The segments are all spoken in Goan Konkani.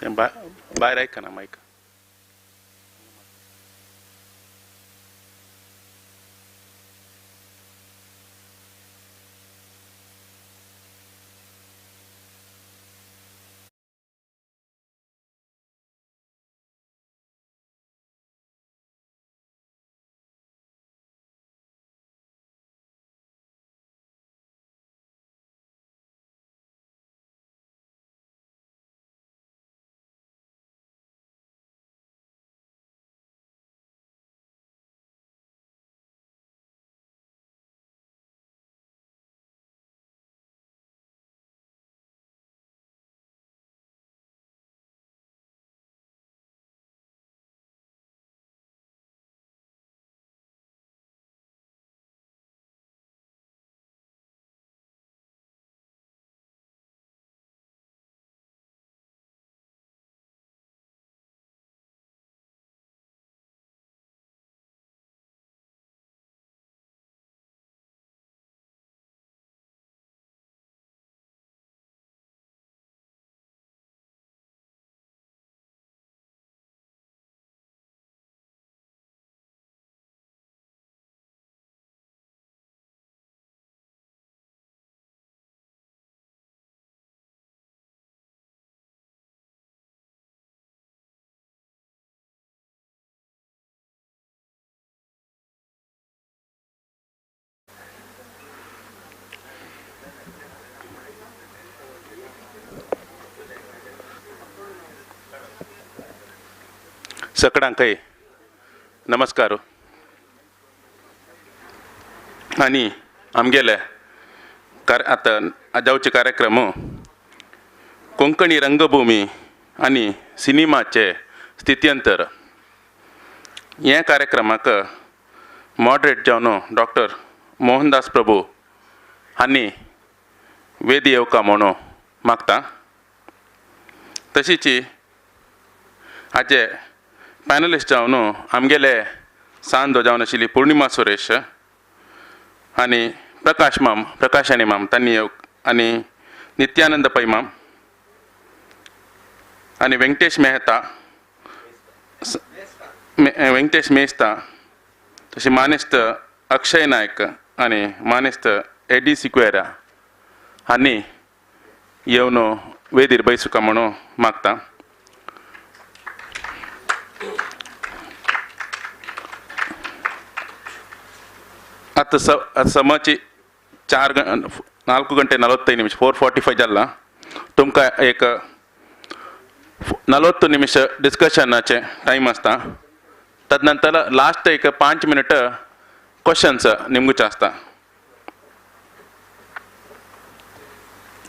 तें भायर आयकना मायक. सगळ्यांकय नमस्कार. आनी आमगेले आतां जावचे कार्यक्रम कोंकणी रंगभूमी आनी सिनेमाचे स्थित्यंतर हे कार्यक्रमाक मॉडरेट जावन डॉक्टर मोहनदास प्रभू हांणी वेदी येवका म्हणून मागता. तशीच हाचे पॅनलिस्ट जावन आमगेले सांदो जावन आशिल्ली पूर्णिमा सुरेश आनी प्रकाश माम, प्रकाश आनी माम तांणी आनी नित्यानंद पै माम आनी वेंकटेश मेहता, वेंकटेश मेस्ता, तशें मानेस्त अक्षय नायक आनी मानेस्त एडी सिक्वेरा हांणी येवन वेदीर बैसुका म्हणून मागता. आतां समाची 4 ಗಂಟೆ 45 ನಿಮಿಷ 4:45 जाल्ला. तुमकां एक 40 निमिष डिस्कशनाचे टायम आसता. तदनंतर लास्ट एक 5 मिनिट क्वेश्चन्स निमगुचे आसता.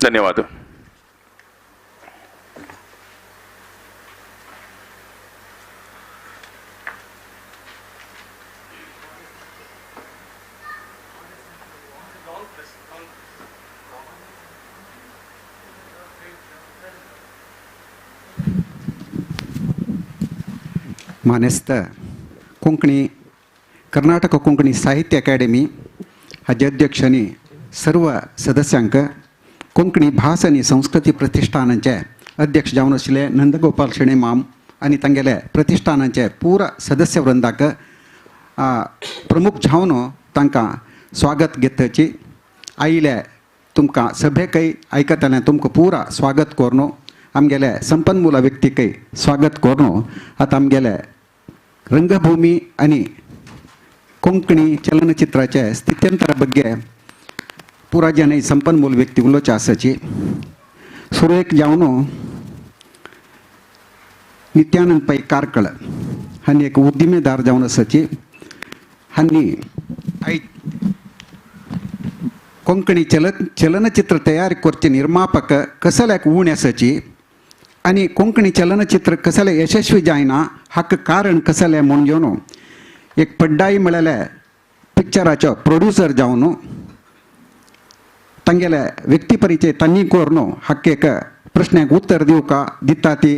धन्यवाद. मानेस्त कोंकणी कर्नाटक कोंकणी साहित्य अकादेमी हाजे अध्यक्ष आनी सर्व सदस्यांक कोंकणी भास आनी संस्कृती प्रतिष्ठानाचे अध्यक्ष जावन आशिल्ले नंदगोपाल शेणै माम आनी तांगेले प्रतिष्ठानाचे पुरा सदस्य वृंदाक प्रमुख जावन तांकां स्वागत घेतची आयिल्ले तुमकां सभेकय आयकतले तुमकां पुरा स्वागत करून आमगेले संपन्मूल व्यक्तीकय स्वागत करून आतां आमगेले रंगभूमी आनी कोंकणी चलनचित्राचे स्थित्यंतरा ಬಗ್ಗೆ पुरा जन संपन्मूल व्यक्ती उलोवचे आसाची. सुरवेक जावन नित्यानंद पै कार्कळ हांणी एक उद्यमेदार जावन आसाची. हांणी आयज कोंकणी चलनचित्र तयार करचे निर्मापक कसल्याक उणे आसाची आनी कोंकणी चलनचित्र कसलें यशस्वी जायना हाका कारण कसलें म्हूण घेवन एक पड्डाई म्हळ्यार पिक्चराचो प्रोड्युसर जावन तांगेले व्यक्ती परिचय तांणी करून हाका एक प्रश्नाक उत्तर दिवका दिता ती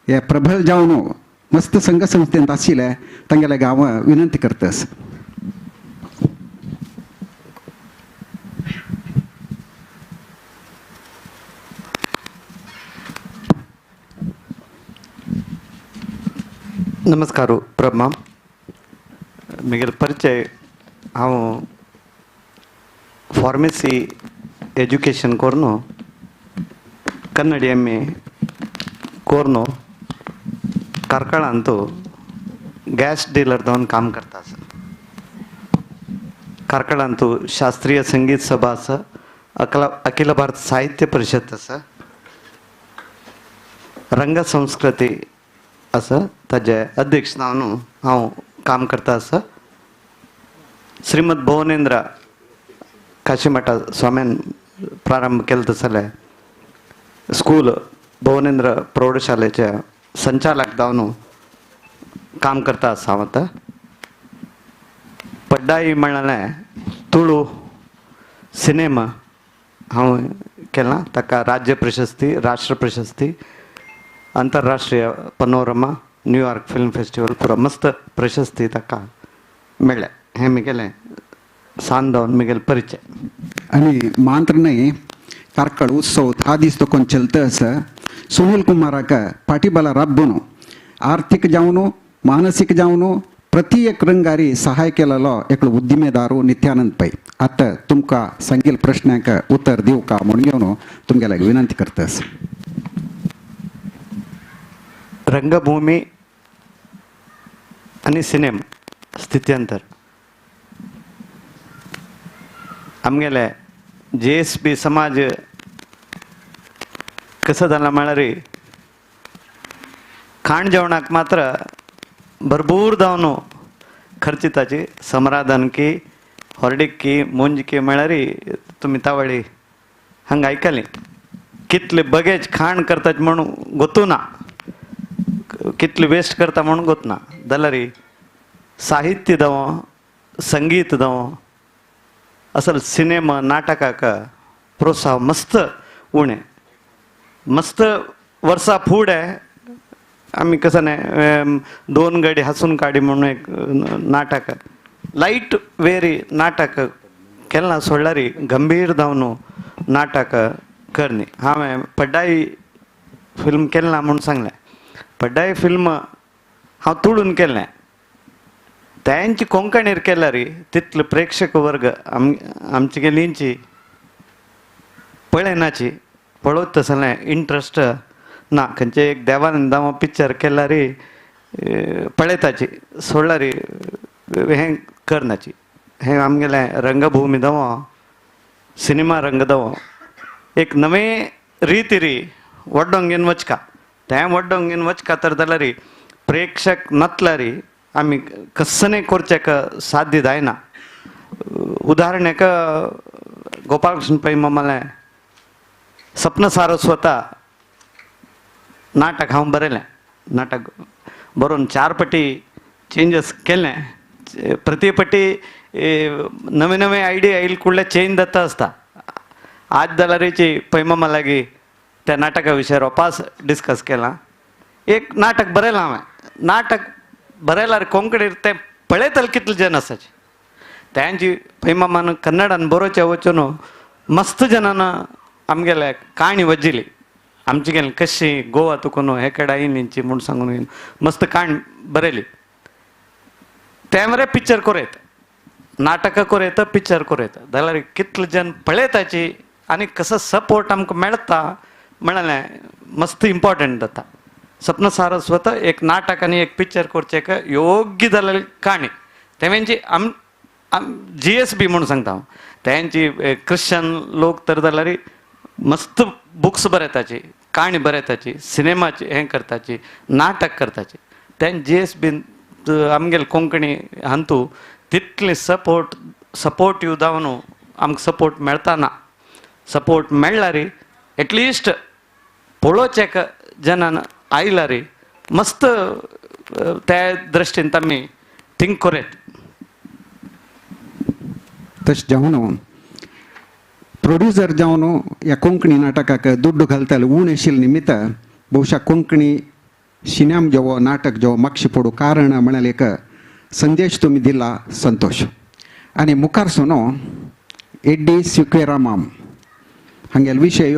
हे प्रबल जावन मस्त संघ संस्थेंत आशिल्ले तांगेले गांव विनंती करतस. नमस्कार प्रभा. म्हगेलो परिचय, हांव फार्मसी एज्युकेशन करून कन्नड एम ए करून कार्कळांत गॅस डिलर जावन काम करता आसा. कार्कळांत शास्त्रीय संगीत सभा आसा, अखिल भारत साहित्य परिशद आसा, रंग संस्कृती आसा, ताजे अध्यक्ष जावन हांव काम करता आसा. श्रीमद भुवनेंद्र काशीमठा स्वाम्यान प्रारंभ केलो तसले स्कूल भुवनेंद्र प्रौढशालेचे संचालक जावन काम करता आसा हांव आतां. पड्डाई म्हणलें तुळू सिनेमा हांव केला, ताका राज्य प्रशस्ती, राष्ट्र प्रशस्ती, अंतरराष्ट्रीय पनोरमा, न्यूयॉर्क फिल्म फेस्टिवल पुरो मस्त प्रशस्ती ताका मेळ्ळें. हें म्हगेलें सान जावन म्हगेलो परिचय. आनी मात्र न्हय, कार्कळ उत्सव 10 दीस तो चलता आसा. सुनील कुमाराक पाटिबला राब्बून आर्थिक जावन मानसीक जावन प्रति एक रंगारी सहाय केलेलो एकलो उद्दिमेदारू नित्यानंद पै. आतां तुमकां सांगील प्रश्नांक उत्तर दिवका म्हूण घेवन तुमगेल्या विनंती करतास. रंगभूमी आनी सिनेमा स्थित्यंतर. आमगेले जे एस बी समाज कसो जाला म्हळ्यार खाण जेवणाक मात्र भरपूर जावन खर्चिताची समराधन की हॉर्डीक की मुंज की म्हळ्यार तुमी तावळी हांगा आयकली कितले बगेज खाण करतात म्हणून गोतू ना, कितले वेस्ट करता म्हणून गोत ना. जाल्यार साहित्य जावं संगीत जावं असल सिनेमा नाटकाक प्रोत्साहन मस्त उणें. मस्त वर्सां फुडें आमी कसं न्ही दोन गडी हांसून काडी म्हणून एक नाटक लायट वेरी नाटक केन्ना सोडल्यार गंभीर जावन नाटक करनी. हांवें पड्डाई फिल्म केन्ना म्हूण सांगलें. पड्डाई फिल्म हांव तुळून केल्लें, तेंची कोंकणीर केल्यार तितलो प्रेक्षक वर्ग आमचे गेलींची पळयनाची, पळोवत तसलें इंट्रस्ट ना. खंयचें एक देवानंद पिक्चर केल्यार पळयताची, सोडल्यार हें करनाची. हें आमगेलें रंगभूमी जावं सिनेमा रंग जावं एक नवे रितीरी वड्डोंगेन वचका, तें वड्डोंगेन वचका तर जाल्यार प्रेक्षक नातल्यार आमी कसने करचेक साध्य जायना. उदाहरण एक गोपालकृष्ण पै मामालें सप्न सारस्वता नाटक हांव बरयलें. नाटक बरोवन 4 पटी चेंजस केलें. प्रति पटी नवे नवे आयडिया आयले कुडले चेंज जाता आसता. आज जाल्यारची पै मामा लागीं त्या नाटका विशयार वापस डिस्कस केलां. एक नाटक बरयलां हांवें. नाटक बरयल्यार कोंकणीर तें पळयतले कितले जन आसाचे. तेंची पै मामान कन्नडान बरोवचें वचून मस्त जनान आमगेले काणी वजिली. आमची गेली कशी गोवा तुकून हे कडेन आयली म्हूण सांगून मस्त काणी बरयली. तें मरे पिक्चर कोरयत, नाटकां कोरयता, पिक्चर कोरयता जाल्यार कितले जन पळयताची आनी कसो सपोर्ट आमकां मेळटा म्हणलें मस्त इम्पॉर्टंट जाता. सप्न सारस्वत एक नाटक आनी एक पिक्चर करचें योग्य जाल्ली काणी. तेंची आम जी एस बी म्हूण सांगता हांव. तेंची क्रिश्चन लोक तर जाल्यार मस्त बुक्स बरयताची, काणी बरयताची, सिनेमाची हें करताची, नाटक करताची. तें जी एस बीन आमगेले कोंकणी हांतू तितले सपोर्टीव जावन आमकां सपोर्ट मेळटा ना. सपोर्ट मेळ्ळार एटलिस्ट पळोवचेक जनान आयल्यार मस्त त्या दृश्टीन आमी थिंक करूं. तशें जावन प्रोड्युसर जावन ह्या कोंकणी नाटकाक दुड्डू घालताले उण आशिल्ले निमित्त बहुशा कोंकणी सिनेम जेवो नाटक जेवो मागशी पडूं कारण म्हळ्यार एक संदेश तुमी दिला संतोश. आनी मुखार सुनो एड्डी सिक्वेरा माम हांगेलो विशय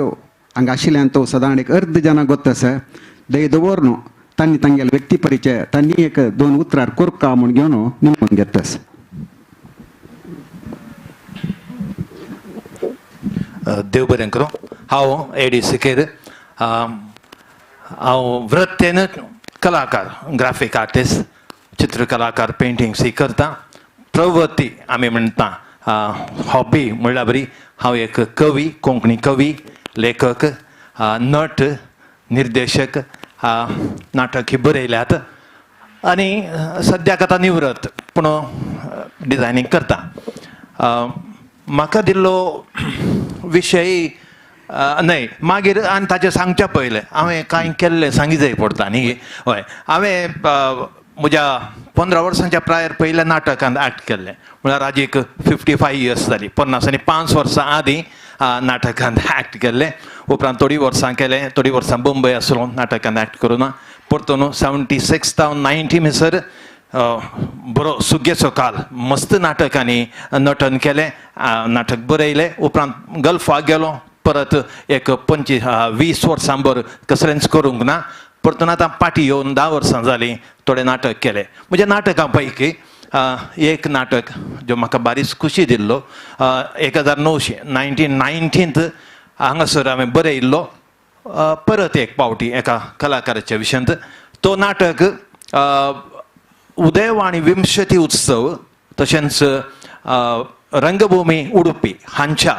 हांगा आशिल्ल्यान तो सदांच एक अर्द जाणां गोत आसा दय दवर न्हू तांणी तांगेले व्यक्ती परिचय तांणी एक दोन उतरार कोरका म्हूण घेवन निमून घेतस. देव बरें करूं. हांव एडी सिकेर. हांव वृत्तेन कलाकार, ग्राफीक आर्टिस्ट, चित्रकलाकार, पेंटिंग्स ही करता. प्रवृत्ती आमी म्हणटा हॉबी म्हणल्यार बरी हांव एक कवी, कोंकणी कवी, लेखक, नट, निर्देशक, नाटक ही बरयल्यात आनी सद्याक आतां निवृत्त पूण डिजायनींग करता. म्हाका दिल्लो विशय न्हय मागीर आनी ताचें सांगच्या पयलें हांवें कांय केल्लें सांगी जाय पडटा न्ही. हय, हांवें म्हज्या 15 वर्सांच्या प्रायर पयल्या नाटकांत एक्ट केल्लें. म्हळ्यार आज एक 55 इयर्स जाली, 55 वर्सां आदीं नाटकांत एक्ट केल्लें. उपरांत थोडीं वर्सां केलें, थोडीं वर्सां बंबय आसलो नाटकांत एक्ट करूं ना. परतून 76 तावन 90 म्हणसर बरो सुगेचो काल, मस्त नाटकांनी नटन केलें, नाटक बरयलें. उपरांत गल्फाक गेलो, परत एक 25-20 वर्सां भर कसलेंच करूंक ना. परतून आतां पाटी येवन 10 वर्सां जालीं थोडें नाटक केलें. म्हज्या नाटकां पैकी एक नाटक जो म्हाका बारीच खुशी दिल्लो 1919 हांगासर हांवें बरयल्लो परत एक पावटी एका कलाकाराच्या विशयांत. तो नाटक उदयवाणी विंशती उत्सव तशेंच रंगभूमी उडुपी हांच्या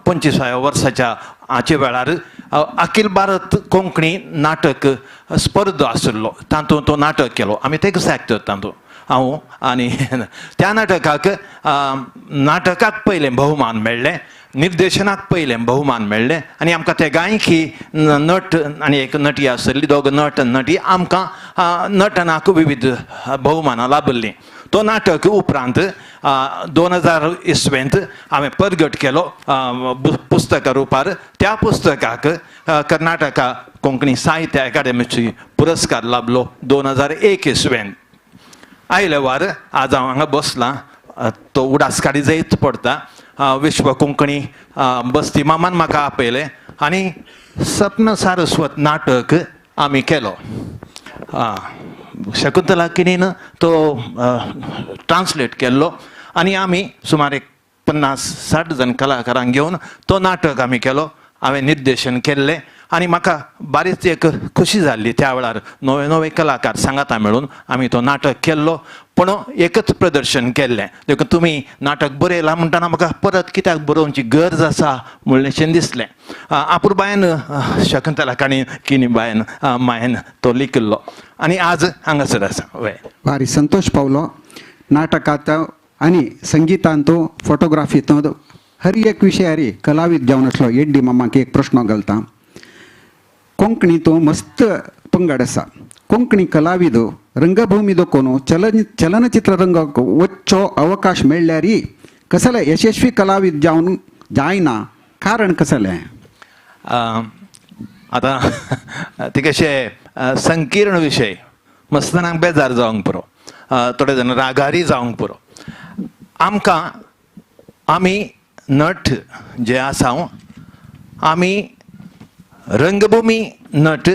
25व्या वर्साच्या हाचे वेळार अखिल भारत कोंकणी नाटक स्पर्धा आशिल्लो, तातूंत तो नाटक केलो. आमी तेच एक्टर तातूंत हांव आनी त्या नाटकाक नाटकाक पयलें बहुमान मेळ्ळें, निर्देशनाक पयलें बहुमान मेळ्ळें आनी आमकां ते गायकी नट आनी एक नटी आसली, दोग नट नटी आमकां नटनाक विविध बहुमानां लाभिल्लीं. तो नाटक उपरांत 2000 इसवेंत हांवें परगट केलो पुस्तका रुपार. त्या पुस्तकाक कर्नाटका कोंकणी साहित्य अकादेमीची पुरस्कार लाभलो 2001 इसवेंत. आयले वार आज हांव हांगा बसलां, तो उडास काडी जायत पडटा. विश्व कोंकणी बस्ती मामान म्हाका आपयलें आनी सप्न सारस्वत नाटक आमी केलो. शकुंतला किनीन तो ट्रान्सलेट केल्लो आनी आमी सुमार एक 50-60 जण कलाकारांक घेवन तो नाटक आमी केलो. हांवें निर्देशन केल्लें आनी म्हाका बारीच एक खुशी जाल्ली. त्या वेळार नवे नवे कलाकार सांगाता मेळून आमी तो नाटक केल्लो, पूण एकच प्रदर्शन केल्लें. देखून तुमी नाटक बरयलां म्हणटना म्हाका परत कित्याक बरोवची गरज आसा म्हणलेंशें दिसलें. आपुरबायन शकुंतला काणी किनी बायन मायन तो लिखिल्लो आनी आज हांगासर आसा. वय भारी संतोश पावलो नाटकांत आनी संगितांत, फोटोग्राफींत, हर एक विशयारी कलावीद जावन आसलो एड्डी मामाक एक प्रश्न घालता. कोंकणी तो मस्त पंगड आसा, कोंकणी कलाविद रंगभूमी दोकोन चलनचित्र रंगाक वच्चो अवकाश मेळ्ळ्यारी कसले यशस्वी कलाविद जावन जायना, कारण कसलें? आतां ते कशें संकीर्ण विशय, मस्तनाक बेजार जावंक पुरो, थोडे जाण रागारी जावंक पुरो. आमकां आमी नट जे आसा आमी रंगभूमी नट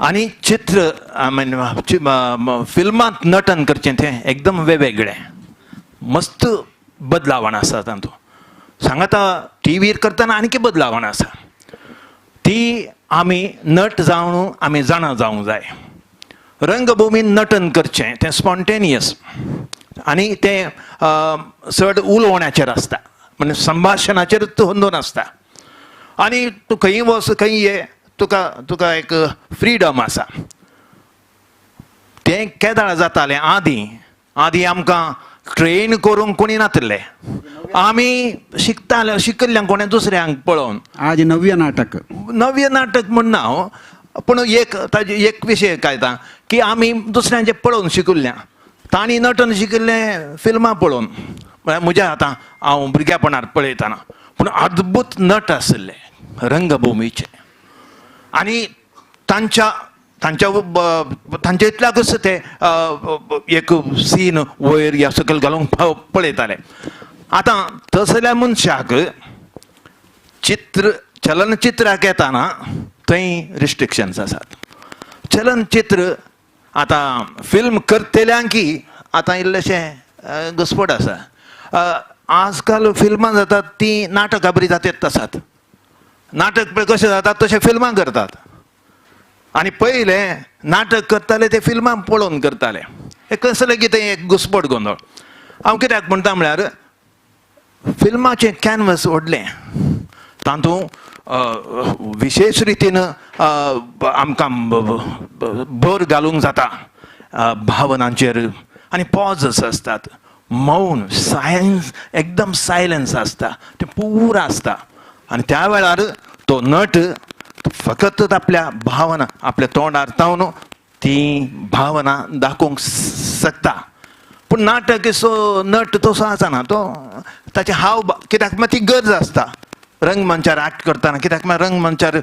आनी चित्र I mean फिल्मांत नटन करचें तें एकदम वेगवेगळें, मस्त बदलावण आसा तातूंत. सांगाता टिवीर करतना आनीक बदलावण आसा, ती आमी नट जावन आमी जाणा जावंक जाय. रंगभूमीन नटन करचें तें स्पॉन्टेनियस आनी तें चड उलोवण्याचेर आसता, म्हणजे संभाशणाचेरच अंदून आसता आनी तूं खंय वच खंय ये तुका तुका एक फ्रिडम आसा. तें केदाळ जातालें आदीं, आदीं आमकां ट्रेन करूंक कोणी नातले, आमी शिकताले, शिकिल्ल्यांक कोणें दुसऱ्यांक पळोवन. आज नव्य नाटक, नव्य नाटक म्हण ना हांव, पूण एक ताजे एक विशय कायता की आमी दुसऱ्यांचें पळोवन शिकिल्ल्या, तांणी नटन शिकिल्लें फिल्मां पळोवन. म्हळ्यार म्हज्या आतां हांव भुरग्यापणार पळयतना पूण अद्भूत नट आशिल्ले रंगभुमीचे आनी तांच्या तांच्या तांच्या इतल्याकच ते एक सीन वयर या सकयल घालूंक पळयताले. आतां तसल्या मनशाक चित्र चलनचित्राक येताना थंय रिस्ट्रिक्शन्स आसात. चलनचित्र आतां फिल्म करतल्यांकी आतां इल्लेशें घुस्पट आसा. आजकाल फिल्मां जातात तीं नाटकां बरी जातात आसात, नाटक पळय कशें जातात तशें फिल्मां करतात. आनी पयलें नाटक करताले ते फिल्मां पळोवन करताले. हें कसलें कितें एक घुस्पट गोंदळ. हांव कित्याक म्हणटा म्हळ्यार फिल्माचें कॅनवस व्हडलें, तातूंत विशेश रितीन आमकां भर घालूंक जाता भावनांचेर, आनी पॉजस आसतात, मौन, सायन्स, एकदम सायलन्स आसता, तें पुरा आसता. आनी त्या वेळार तो नट फकत आपल्या भावना आपल्या तोंडार तावन ती भावना दाखोवंक शकता. पूण नाटक सो नट तसो आसना, तो ताचे हाव कित्याक मागीर ती गरज आसता रंगमंचार एक्ट करतना. कित्याक मागीर रंगमंचार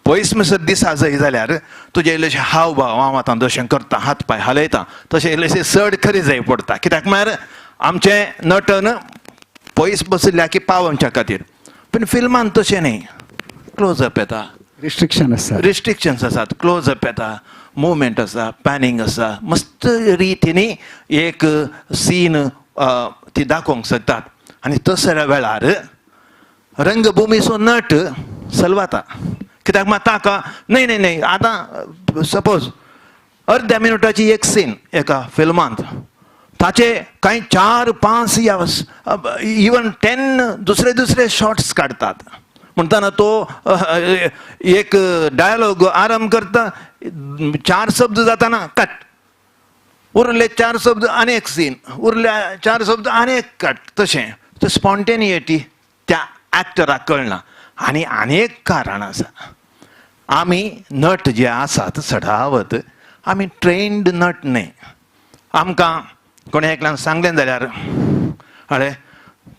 पयस म्हणसर दिसा जाय जाल्यार तुजे इल्लेशे हाव भाव, हांव आतां जशें करता हात पांय हालयता तशें इल्लेशें चड खरी जाय पडटा. कित्याक म्हळ्यार आमचें नटन पयस बशिल्ल्या की पावोवच्या खातीर. पूण फिल्मान तशें न्ही, क्लोजअप येता, रिस्ट्रिक्शन आसा, रिस्ट्रिक्शन्स आसात, क्लोजअप येता, मुवमेंट आसा, पॅनिंग आसा, मस्त रितीनी एक सीन ती दाखोवंक शकतात. आनी तसल्या वेळार रंगभुमीचो नट सलवाता. कित्याक मात ताका न्हय न्हय न्हय आतां सपोज अर्द्या मिनुटाची एक सीन एका फिल्मांत ताचे कांय 4 5 या इवन 10 दुसरे दुसरे शॉट्स काडटात. म्हणटना तो एक डायलॉग आरंभ करता, 4 शब्द जाताना कट, उरले 4 शब्द आनी एक सीन, उरले 4 शब्द आनी एक कट. तशें तो स्पॉन्टेनियटी त्या एक्टराक कळना. आनी आनी एक कारण आसा, आमी नट जे आसात चडावत आमी ट्रेन्ड नट न्हय. आमकां कोणें एकल्यान सांगलें जाल्यार अरे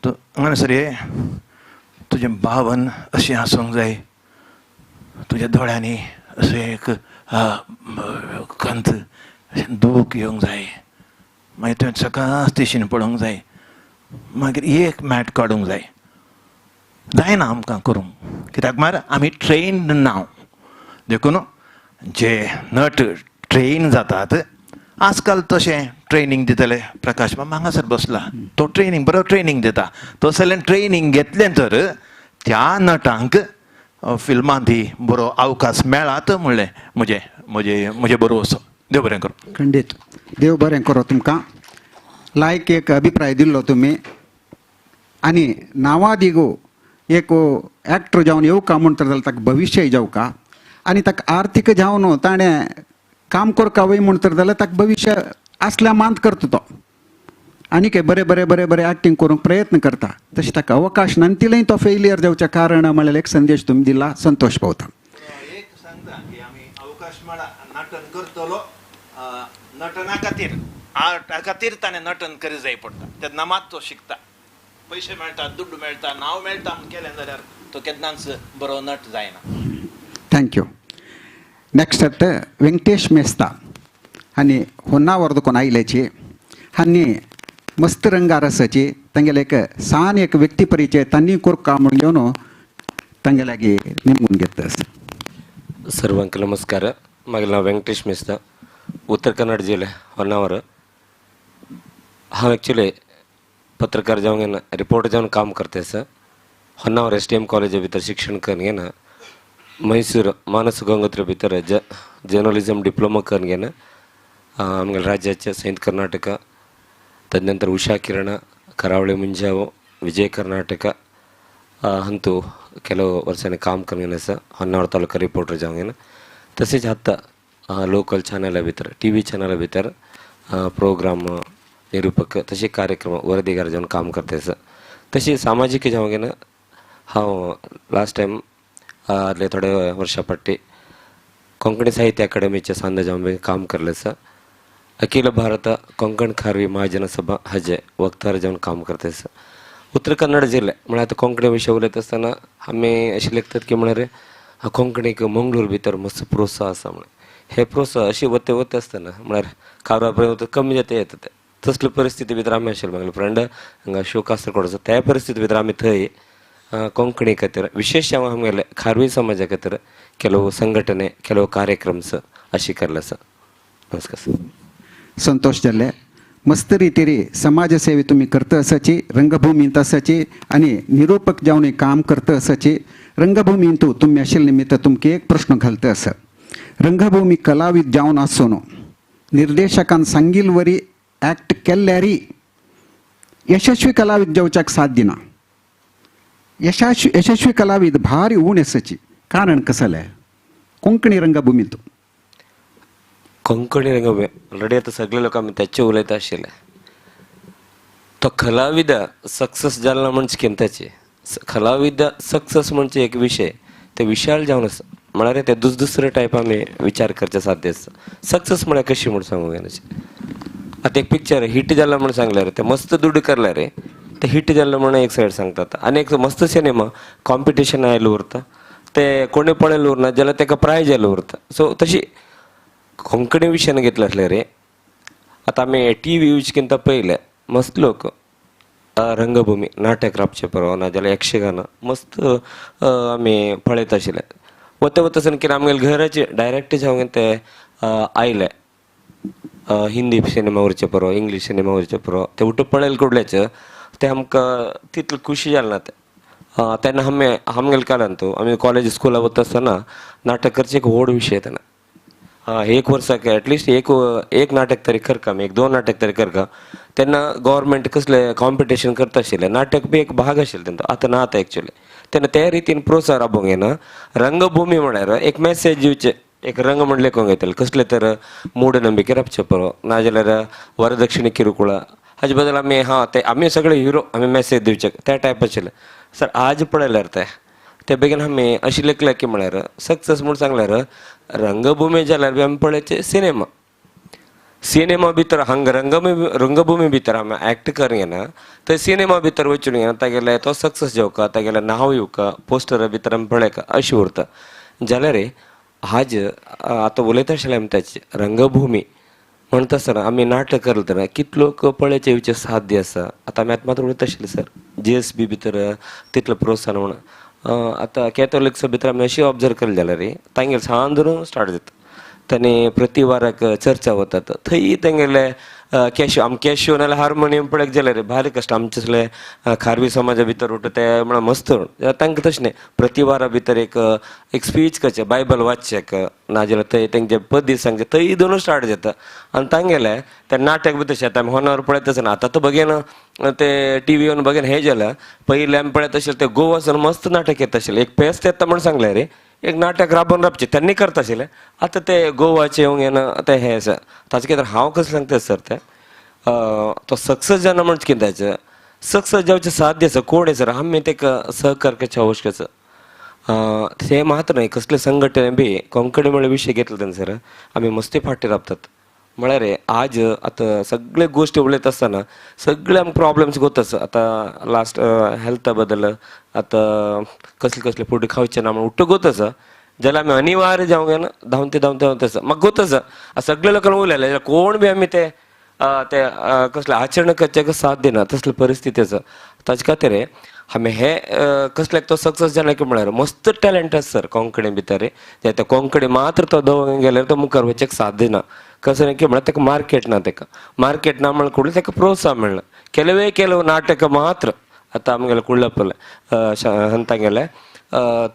तूं हांगासर ये, तुजें भावन अशें आसूंक जाय, तुज्या दोळ्यांनी अशें एक खंत अशें दूख येवंक जाय, मागीर तुवें सकाळ दिशेन पळोवंक जाय, मागीर एक मॅट काडूंक जाय. जायना आमकां करूंक, कित्याक म्हळ्यार आमी ट्रेन्ड ना. देखून जे नट ट्रेन जातात आजकाल तशें ट्रेनींग दितले. प्रकाश मामा हांगासर बसला, तो ट्रेनींग बरो ट्रेनींग दिता. तसलें ट्रेनींग घेतलें तर त्या नटांक फिल्मांत बरो अवकाश मेळात म्हणलें म्हजें म्हजें म्हजें बरो असो. देव बरें करूं. खंडीत देव बरें करो तुमकां. लायक एक अभिप्राय दिल्लो तुमी. आनी नांवादिगो एक एक्टर जावन येवका म्हणटा जाल्यार ताका भविश्य जावका, आनी ताका आर्थीक जावन ताणें काम करका वय म्हणटा जाल्यार ताका भविश्य आसल्या मांत करता तो, आनी काय बरें बरें बरें बरें एक्टींग करूंक प्रयत्न करता. तशें ताका अवकाश नातिलेंय तो फेलियर जावचें कारण म्हळ्यार एक संदेश तुमी दिला, संतोश पावता. एक सांगता की आमी अवकाश मेळा नटन करतलो, नटना खातीर आर्टा खातीर ताणें नटन करी जाय पडटा, तेन्ना मात तो शिकता. पयशे मेळटा, दुड्ड मेळटा, नांव मेळटा म्हूण केलें जाल्यार तो केन्नाच बरो नट जायना. Thank you. Next at Venkatesh Mesta आनी होन्नावर दुकोन आयल्याची हांणी मस्त रंगार आसाची तांगेले एक सान एक व्यक्ती परिचय तांणी कोरका म्हूण घेवन तांगे लागीं निमून घेता. सर्वांक नमस्कार. मागीर नांव वेंकटेश मेस्ता, उत्तर कन्नड जिल्हे होन्नावर. हांव एक्चुअली पत्रकार जावन रिपोर्टर जावन काम करते sir. Honnavar S D M कॉलेजा भितर शिक्षण करून घेना, मैसूर मानस गंगोत्री भितर जर्नलिझम डिप्लोमा करून घेना, आमगे राज्याचे संयुक्त कर्नाटक, तदनंतर उषा किरण, करावळे ಮುಂಜಾವು, विजय कर्नाटक ಅಂತೂ ಕೆಲವು ವರ್ಷನೇ काम करून घेना सर. होन्नावर तालुका रिपोर्टर जावन घेना. तसेच आतां लोकल चॅनला भितर, टी व्ही चॅनला भितर प्रोग्राम निरूपक तशे कार्यक्रम वरदीगार जावन काम करते सर. तशी सामाजीक जावन घेना हांव लास्ट टायम आदले थोडे वर्सां फाटी कोंकणी साहित्य अकादमीच्या सांदा जावन काम करले सर. अखिल भारत कोंकण खारवी महाजन सभा हाजे वक्तार जावन काम करते सर. उत्तर कन्नड जिल्हे म्हळ्यार आतां कोंकणी विशय उलयता आसतना आमी अशें लेखतात की म्हळ्यार कोंकणीक मंगळूर भितर मस्त प्रोत्साहन आसा म्हळ्यार हे प्रोत्साहन अशें वते वते आसतना म्हळ्यार कारवार पर्यंत कमी जाता येता ते तसले परिस्थिती भितर आमी आशिल्ले. मागीर फ्रेंड हांगा शोक आसता आसा त्या परिस्थिती भितर आमी थंय कोंकणी खातीर विशेष आमगेले खारवी समाजा खातीर ಕೆಲವು संघटने ಕೆಲವು कार्यक्रम्स अशी केल्लें आसा. नमस्कार सर. संतोष जाल्ले मस्त रितीरी समाजसेवे तुमी करता आसाची, रंगभूमींत आसाची आनी निरूपक जावन काम करता आसाची. रंगभूमींत तुमी आशिल्ले निमित्त तुमकां एक प्रश्न घालता आसा. रंगभूमी कलावीद जावन आसून निर्देशकान सांगिल वरी ॲक्ट केल्यारी यशस्वी कलावीद जावच्याक साथ दिना. यशस्वी कलावीद भारी उण आसाची. कारण कसलें कोंकणी रंगभूमींत? कोंकणी रंगभूमी ऑलरेडी आतां सगळे लोक आमी तेचे उलयता आशिल्ले. तो कलाविद सक्सेस जाला ना म्हणजे कितें? कलाविद सक्सेस म्हणजे एक विशय, ते विशाल जावन आसा. म्हळ्यार ते दुसरे टायप आमी विचार करचे साध्य आसा. सक्सेस म्हळ्यार कशी म्हूण सांगूंक जायना. आतां एक पिक्चर हिट जाला म्हूण सांगल्यार ते मस्त दुड्ड करले रे, ते हिट जाल्लो म्हूण एक सायड सांगतात. आनी एक मस्त सिनेमा कॉम्पिटिशन आयलो उरता, ते कोणी पळयलें उरना जाल्यार ताका प्रायज आयलो उरता. सो तशी कोंकणी विशयान घेतले आसले रे, आतां आमी टी व्ही यूज किंता पळयले मस्त लोक रंगभूमी नाटक राबचे परवा नाजाल्यार यक्षगान मस्त आमी पळयता आशिल्ले. वता वता कितें आमगेले घराचे डायरेक्ट जावन ते आयले हिंदी सिनेमा उरचे परवा, इंग्लीश सिनेमा उरचे परवा, ते उठ पळयले कुडल्याचे ते आमकां तितले खुशी जालें ना. ते तेन्ना आमी आमगेले काळांत आमी कॉलेज स्कुला वता आसतना नाटक करचें एक व्हड विशय तेन्ना. एक वर्साक एटलिस्ट एक एक नाटक तरी करका आमी, एक दोन नाटक तरी करका. तेन्ना गव्हर्मेंट कसले कॉम्पिटिशन करता आशिल्लें, नाटक बी एक भाग आशिल्लें तेंचो. आतां ना आतां एक्चुअली तेन्ना ते रितीन प्रोत्साहन राबोवंक येना. रंगभूमी म्हळ्यार एक मॅसेज दिवचें, एक रंग म्हण लेखूंक येतलें कसलें तर मूढनंबिके राबचें परो नाजाल्यार वरदक्षिणे किरकुळा हाजे बदल आमी हां ते आमी सगळे हिरो आमी मॅसेज दिवचे त्या टायप आशिल्लें. सर आज पळयल्यार ते ते बेगीन आमी अशें लेखलें की म्हळ्यार सक्सेस म्हूण सांगल्यार रंगभूमी जाल्यार बी आमी पळयचे सिनेमा, सिनेमा भितर हांगा रंगभूमी भितर आमी एक्ट करूंक तर सिनेमा भितर वचून घेना तागेले तो सक्सेस जावका, तागेलें नांव येवका, पोस्टरा भितर आमी पळयका अशें उरता. जाल्यार आज आतां उलयता आशिल्लें आमी ताचे रंगभूमी म्हणटा आसतना आमी नाटक करतना कितलो लोक पळयचे येवचें साध्य आसा. आतां आमी आतां मात्र उलयता आशिल्ले सर जी एस बी भितर तितलो प्रोत्साहन म्हणून. आतां कॅथोलिक्सा भितर आमी अशी ऑब्जर्व केलें जाल्यार तांगेर सान धरून स्टार्ट जाता, तांणी प्रति वाराक चर्चा वतात थंय तेंगेले कॅश्यू, आम कॅश्यू नाल्यार हार्मोनियम पळयत जाल्यार भारी कश्ट आमचे असले खारवी समाजा भितर उरता ते म्हळ्यार मस्त. तांकां तशें न्ही, प्रति वारा भितर एक एक स्पीच करचें, बायबल वाचचें नाजाल्यार थंय तेंचे पद सांगचें, थंय दोनूय स्टार्ट जाता. आनी तांगेले ते नाटक बी तशें आतां आमी होनार पळयत आसना. आतां तर बघेन ते टी व्ही बघेन हें जालें, पयलीं आमी पळयत आशिल्ले ते गोवा मस्त नाटक येता आशिल्लें. एक पेस्त येता म्हूण सांगलें रे, एक नाटक राबोवन राबचें त्यांनी करता आशिल्लें. आतां ते गोवाचें येवंक येना आतां हें आसा. ताचे खातीर हांव कशें सांगता सर तें तो सक्सेस जाना म्हणजे कितें जायचें, सक्सेस जावचें साध्य आसा कोण सर आमी ताका सहकार करचें आवश्यक आसा. ते मात्र न्हय कसले संघटने बी कोंकणी म्हळ्यार विशय घेतले तेन्ना सर आमी मस्ती फाटी राबतात. म्हळ्यार आज आतां सगळे गोश्टी उलयता आसतना सगळे आमकां प्रॉब्लम्स गोत आसा. आतां लास्ट हेल्था बद्दल आतां कसले कसले फूड खावचें ना म्हण उट्ट गोत आसा, जाल्यार आमी अनिवार्य जावंक जायना धांवते धांवते धांवते आसा. म्हाका गोत आसा सगळे लोकांक उलयलें जाल्यार कोण बी आमी ते ते कसलें आचरण करचें साथ दिना तसली परिस्थिती आसा. ताचे खातीर आमी हे कसल्याक तो सक्सेस जाला की म्हळ्यार मस्त टॅलंट आसा सर कोंकणी भितर. ते कोंकणी मात्र तो दवरून गेल्यार तो मुखार वचपाक साथ दिना. कसलें की म्हळ्यार ताका मार्केट ना, ताका मार्केट ना म्हणल्यार कुडले ताका प्रोत्साहन मेळना. ಕೆಲವೇ ಕೆಲವು ನಾಟಕ ಮಾತ್ರ आतां आमगेले कुಳ್ಳಪ್ಪले तांगेले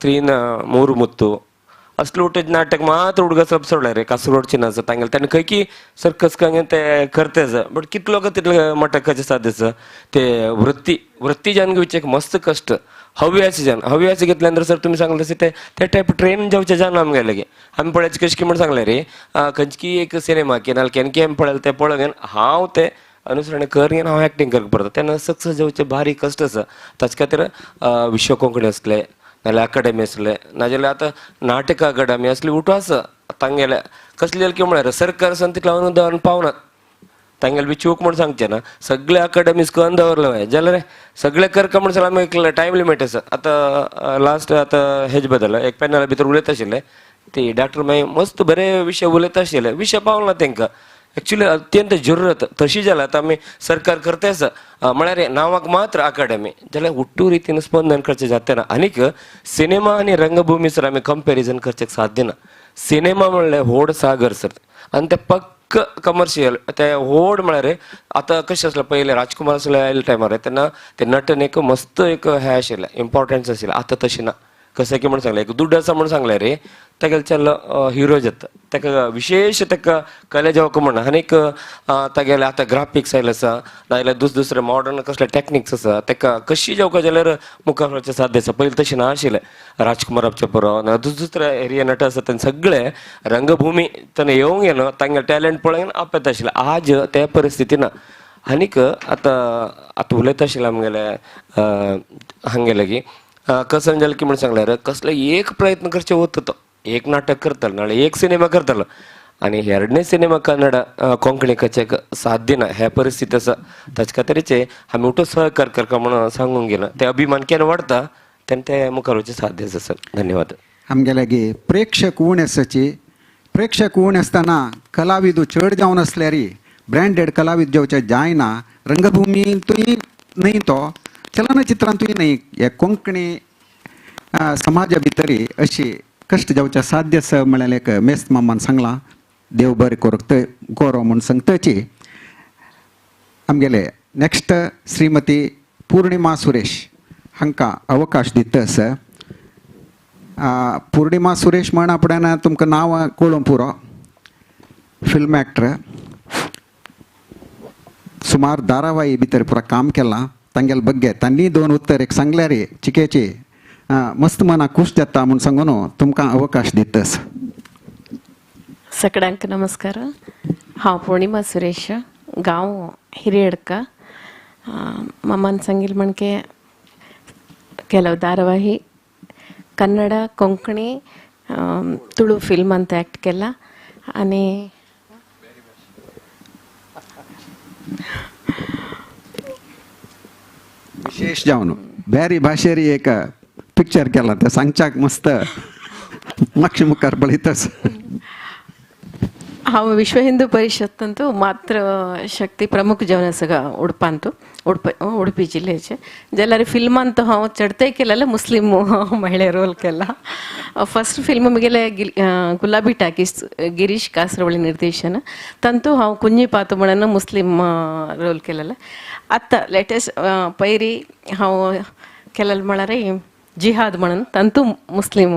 त्रीन ಮೂರು ಮುತ್ತು असले उठे नाटक मात्र हुडगा सब सोडले रे कासरगोडचे ना तांगेले ताणें खंय की सर्कस कंगे ते करते, बट कितलो लोक तितले मटकाचे साध्य आसा. ते वृत्ती वृत्ती जावन घेवचे एक मस्त कश्ट हव्यास जन हव्यास घेतल्यानंतर सर तुमी सांगले तशें ते ते टायप ट्रेन जावचे जाण आमगेले गे आमी पळयचे कशें की म्हण सांगलें रे खंयची एक सिनेमा की नाल्यार केन्ना आमी पळयलें तें पळोवन हांव ते अनुसरण कर घेवन हांव एक्टींग करपाक पडटा तेन्ना सक्सेस जावचें भारी कश्ट आसा. ताचे खातीर विश्व कोंकणी आसले नाल्यार अकाडेमी आसले नाजाल्यार आतां नाटक अकाडेमी असली उठो आसा तांगेले कसली जाल्यार की म्हळ्यार सरकार सान तितलें अनुदान पावना तांगेले बी चूक म्हूण सांगचें ना सगळे अकाडेमीज करून दवरले जाल्यार सगळे करका म्हण सांगल्यार आमी एक टायम लिमीट आसा. आतां लास्ट आतां हेजे बद्दल एक पॅनला भितर उलयता आशिल्ले ती डॉक्टर मागीर मस्त बरे विशय उलयता आशिल्ले विशय पावना तांकां एक्चुली अत्यंत जरूरत तशी जाल्यार आतां आमी सरकार करता आसा म्हळ्यार नांवाक मात्र अकाडेमी जाल्यार उट्टू रितीन स्पंदन करचें जाता ना. आनीक सिनेमा आनी रंगभुमी सर आमी कंपेरिजन करचें साध्य ना. सिनेमा म्हणल्यार व्हड सागर सर आनी ते पक्क कमर्शियल ते व्हड म्हळ्यार आतां कशें आसलें पयलें राजकुमार आसले आयले टायमार तेन्ना ते नटन एक मस्त एक हें आशिल्लें इम्पॉर्टन्स आशिल्लें. आतां तशें ना. कशें की म्हण सांगलें एक दुड्ड आसा म्हण सांगलें रे तेगेले चल हिरो जाता ताका विशेश ताका कला जावंक म्हणना. आनीक तागेले आतां ग्राफिक्स आयले आसा नाजाल्यार दुसरे मॉडर्न कसले टॅक्निक्स आसा ताका कशी जावंक जाल्यार मुखार वचचें साध्य आसा. पयलीं तशें ना आशिल्लें राजकुमार आमचे पुरो ना दुसरे एरिया नट आसा तेन्ना सगळे रंगभुमी तेन्ना येवंक येना तांगेलें टॅलंट पळोवन आपयता आशिल्लें. आज ते परिस्थिती ना. आनीक आतां आतां उलयता आशिल्लें आमगेले हांगेले की कसं जालें की म्हण सांगल्यार कसलो एक प्रयत्न करचे वता तो एक नाटक करतालो नाल्यार एक सिनेमा करतालो आनी हेरणे सिनेमा कन्नड कोंकणी कचेक साध्य ना ह्या परिस्थिती आसा. ताचे खातीरचे आमी उठो सहकार करका म्हणून सांगूंक गेला ते अभिमान केन्ना वाडटा तेन्ना ते मुखार वचचें साध्य आसा सर. धन्यवाद. आमगे लागीं प्रेक्षक उण आसाची प्रेक्षक उण आसतना कलाविदू चड जावन आसल्यार ब्रँडेड कलाविद जेवचे जायना रंगभुमींतूय न्हय तो चलनचित्रांतूय न्हय हे कोंकणी समाजा भितरी अशी कश्ट जावचे साध्य आसा म्हळ्यार एक मेस्त मामान सांगलां देव बरें करूंक कोरो म्हूण सांगताची. आमगेले नेक्स्ट श्रीमती पूर्णिमा सुरेश हांकां अवकाश दिता आसा. पूर्णिमा सुरेश म्हण आपणान तुमकां नांव कळोवंक पुरो. फिल्म एक्टर सुमार धारावाही भितर पुरा काम केलां. तांगेले बग्गे तांणी दोन उत्तर एक सांगल्यार चिकेची मस्त मनाक खूश जाता म्हूण सांगून तुमकां अवकाश दिता आसा. सगळ्यांक नमस्कार. हांव पूर्णिमा सुरेश, गांव हिरियडका. मामान सांगिल म्हणके ಕೆಲವು ಧಾರಾವಾಹಿ ಕನ್ನಡ ಕೊಂಕಣಿ ತುಳು ಫಿಲ್ಮ್ ಅಂತ ಆ್ಯಕ್ಟ್ केला आनी विशेष जावन ब्यारी भाशेरी एक पिक्चर केला ते सांगच्याक मस्त मातशें मुखार पळयताच. हांव विश्व हिंदू परिषद मात्र शक्ती प्रमुख जावन आसा उडपांतू उडपी जिल्ह्याचे. जाल्यार फिल्मांत हांव चडतय केलेलें मुस्लीम महिळे रोल केला. फस्ट फिल्म म्हगेलें गुलाबी टाकीज गिरीश कासरवळी निर्देशन तांतू हांव कुंजी पातू म्हणून मुस्लीम रोल केलेलें. आतां लेटेस्ट पयरी हांव केलेलें म्हळ्यार जिहाद म्हणून तांतू मुस्लीम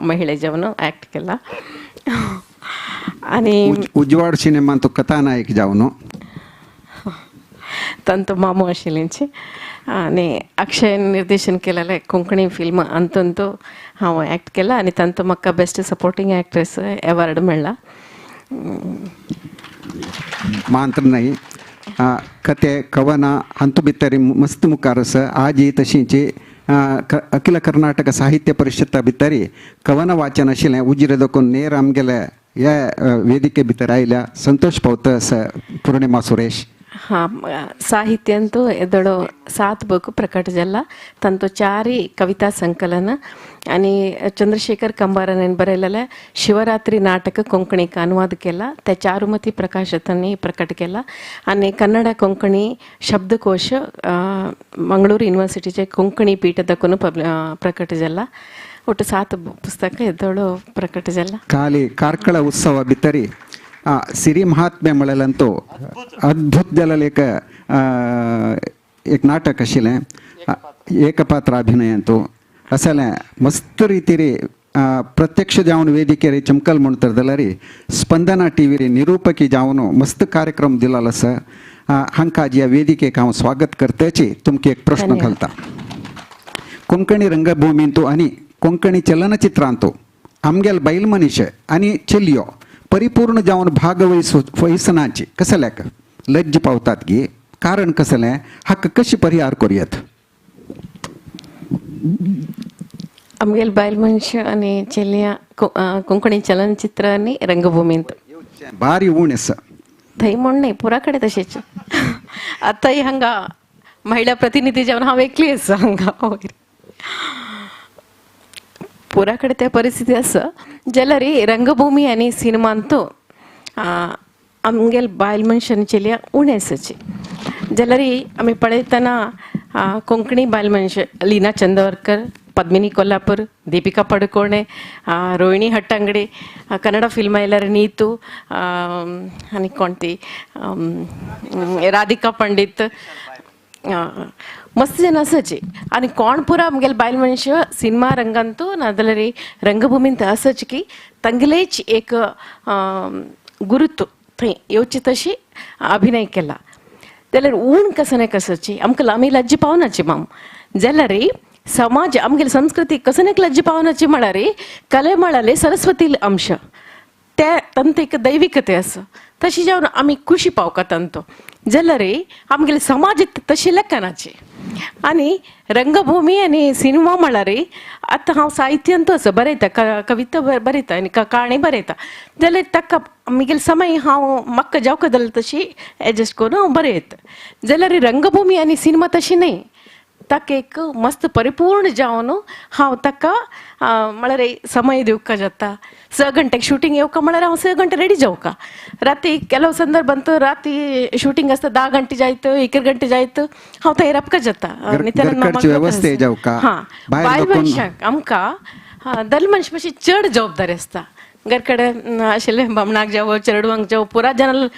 महिळे जावन एक्ट केला. आनी उजवाड सिनेमांत कथानायक जावन तांतो मामो आशिल्ल्याची आनी अक्षय निर्देशन केलेलें कोंकणी फिल्म अंतंतू हांव एक्ट केला आनी तांतो म्हाका बेस्ट सपोर्टींग एक्ट्रेस एवॉर्ड मेळ्ळा. मात्र न्हय कथे कवनां हातूंत भितर मस्त मुखार आसा. आजी तशींची अखिल कर्नाटक साहित्य परिषदा भितर कवन वाचन आशिल्लें उजिरे देखून नेर आमगेले ह्या वेदिके भितर आयल्या. संतोष पावता आसा पूर्णिमा सुरेश. हां, साहित्यांतू एदोळो 7 बूक प्रकट जाला. तांतो 4 कविता संकलन आनी चंद्रशेखर कंबारान बरयलेलें शिवरात्री नाटक कोंकणीक अनुवाद केला ते चारुमती प्रकाशतांनी प्रकट केला आनी कन्नड कोंकणी शब्दकोश मंगळूर युनिवर्सिटीचे कोंकणी पीठ दाखोवन प्रकट जाला. ಒಟ್ಟು 7 ಪುಸ್ತಕ ಎದ್ದೋಳು ಪ್ರಕಟ जाला. ಖಾಲಿ ಕಾರ್ಕಳ ಉತ್ಸವ ಭಿತರಿ ಸಿರಿ ಮಹಾತ್ಮೆ म्हळ्यार अद्भुत जालेलें एक एक नाटक आशिल्लें एकपात्र अभिनयांतू असलें मस्त रितीरी प्रत्यक्ष जावन वेदिकेर चमकल म्हणतर जाल्यार स्पंदना टी व्ही निरूपकी जावन मस्त कार्यक्रम दिलेलो आसा. हांकां ह्या वेदिकेक हांव स्वागत करताची तुमकां एक प्रश्न घालता. कोंकणी रंगभूमींतू आनी कोंकणी चलनचित्रांतू आमगेल बैल मनीस आनी चलयो परिपूर्ण जावन भाग वयसनाची कसल्याक लज्ज पावतात गी कारण कसलें हाका कशी परिहार करूयात? आमगेल बायल मनश आनी चलया कोंकणी चलनचित्र आनी रंगभूमींत भारी ऊण आसा थंय म्हूण न्हय पुरा कडेन तशेंच. आतांय हांगा महिला प्रतिनिधी जावन हांव एकली आसा हांगा वयर पुरा कडेन त्या परिस्थिती आसा. जाल्यार रंगभूमी आनी सिनेमांतू आमगेल बायल मनशान चेलया उणें आसाची. जाल्यार आमी पळयतना कोंकणी बायल मनश लीना चंदवरकर, पद्मिनी कोल्हापूर, दीपिका पडुकोणे, रोहिणी हट्टंगडी, कन्नडा फिल्म आयल्यार नीतू आनी कोण ती राधिका पंडित, मस्त जन आसाची. आनी कोण पुरा आमगेले बायल मनश सिनेमा रंगांतू नाजाल्यार रंगभुमींत आसाची की तांगेलेच एक गुरुत्व थंय येवची तशी अभिनय केला. जाल्यार ऊण कसं कसाची आमकां आमी लज्जा पावनाची माम. जाल्यार समाज आमगेली संस्कृती कसनेक लज्जा पावनाची म्हळ्यार कले म्हळ्यार सरस्वती अंश ते तांचो एक दैविकते आसा तशी जावन आमी खुशी पावका तांचो. जाल्यार आमगेले समाज तशी लेखनाची. आनी रंगभूमी आनी सिनेमा म्हळ्यार आतां हांव साहित्यांत आसा बरयता, कविता बरयता आनी काणी बरयता. जाल्यार ताका म्हगेले समय हांव म्हाका जावका जाल्यार तशी एडजस्ट करून हांव बरयता. जाल्यार रंगभूमी आनी सिनेमा तशी न्हय, ताका एक मस्त परिपूर्ण जावन हांव ताका म्हळ्यार समय दिवका जाता. 6 घंट्याक शुटींग येवका म्हळ्यार हांव 6 घंटे रेडी जावका. राती ಕೆಲವು संदर्भांत राती शुटींग आसता 10 घंटे जायत, 1 घंटे जायत, हांव थंय राबका जाता. व्यवस्थे जावका. हां, बायल मनशांक आमकां दल मनशां मातशी चड जबाबदारी आसता. घरकडे आशिल्ले बामणाक जावं चेडवांक जावं पुरा जनाल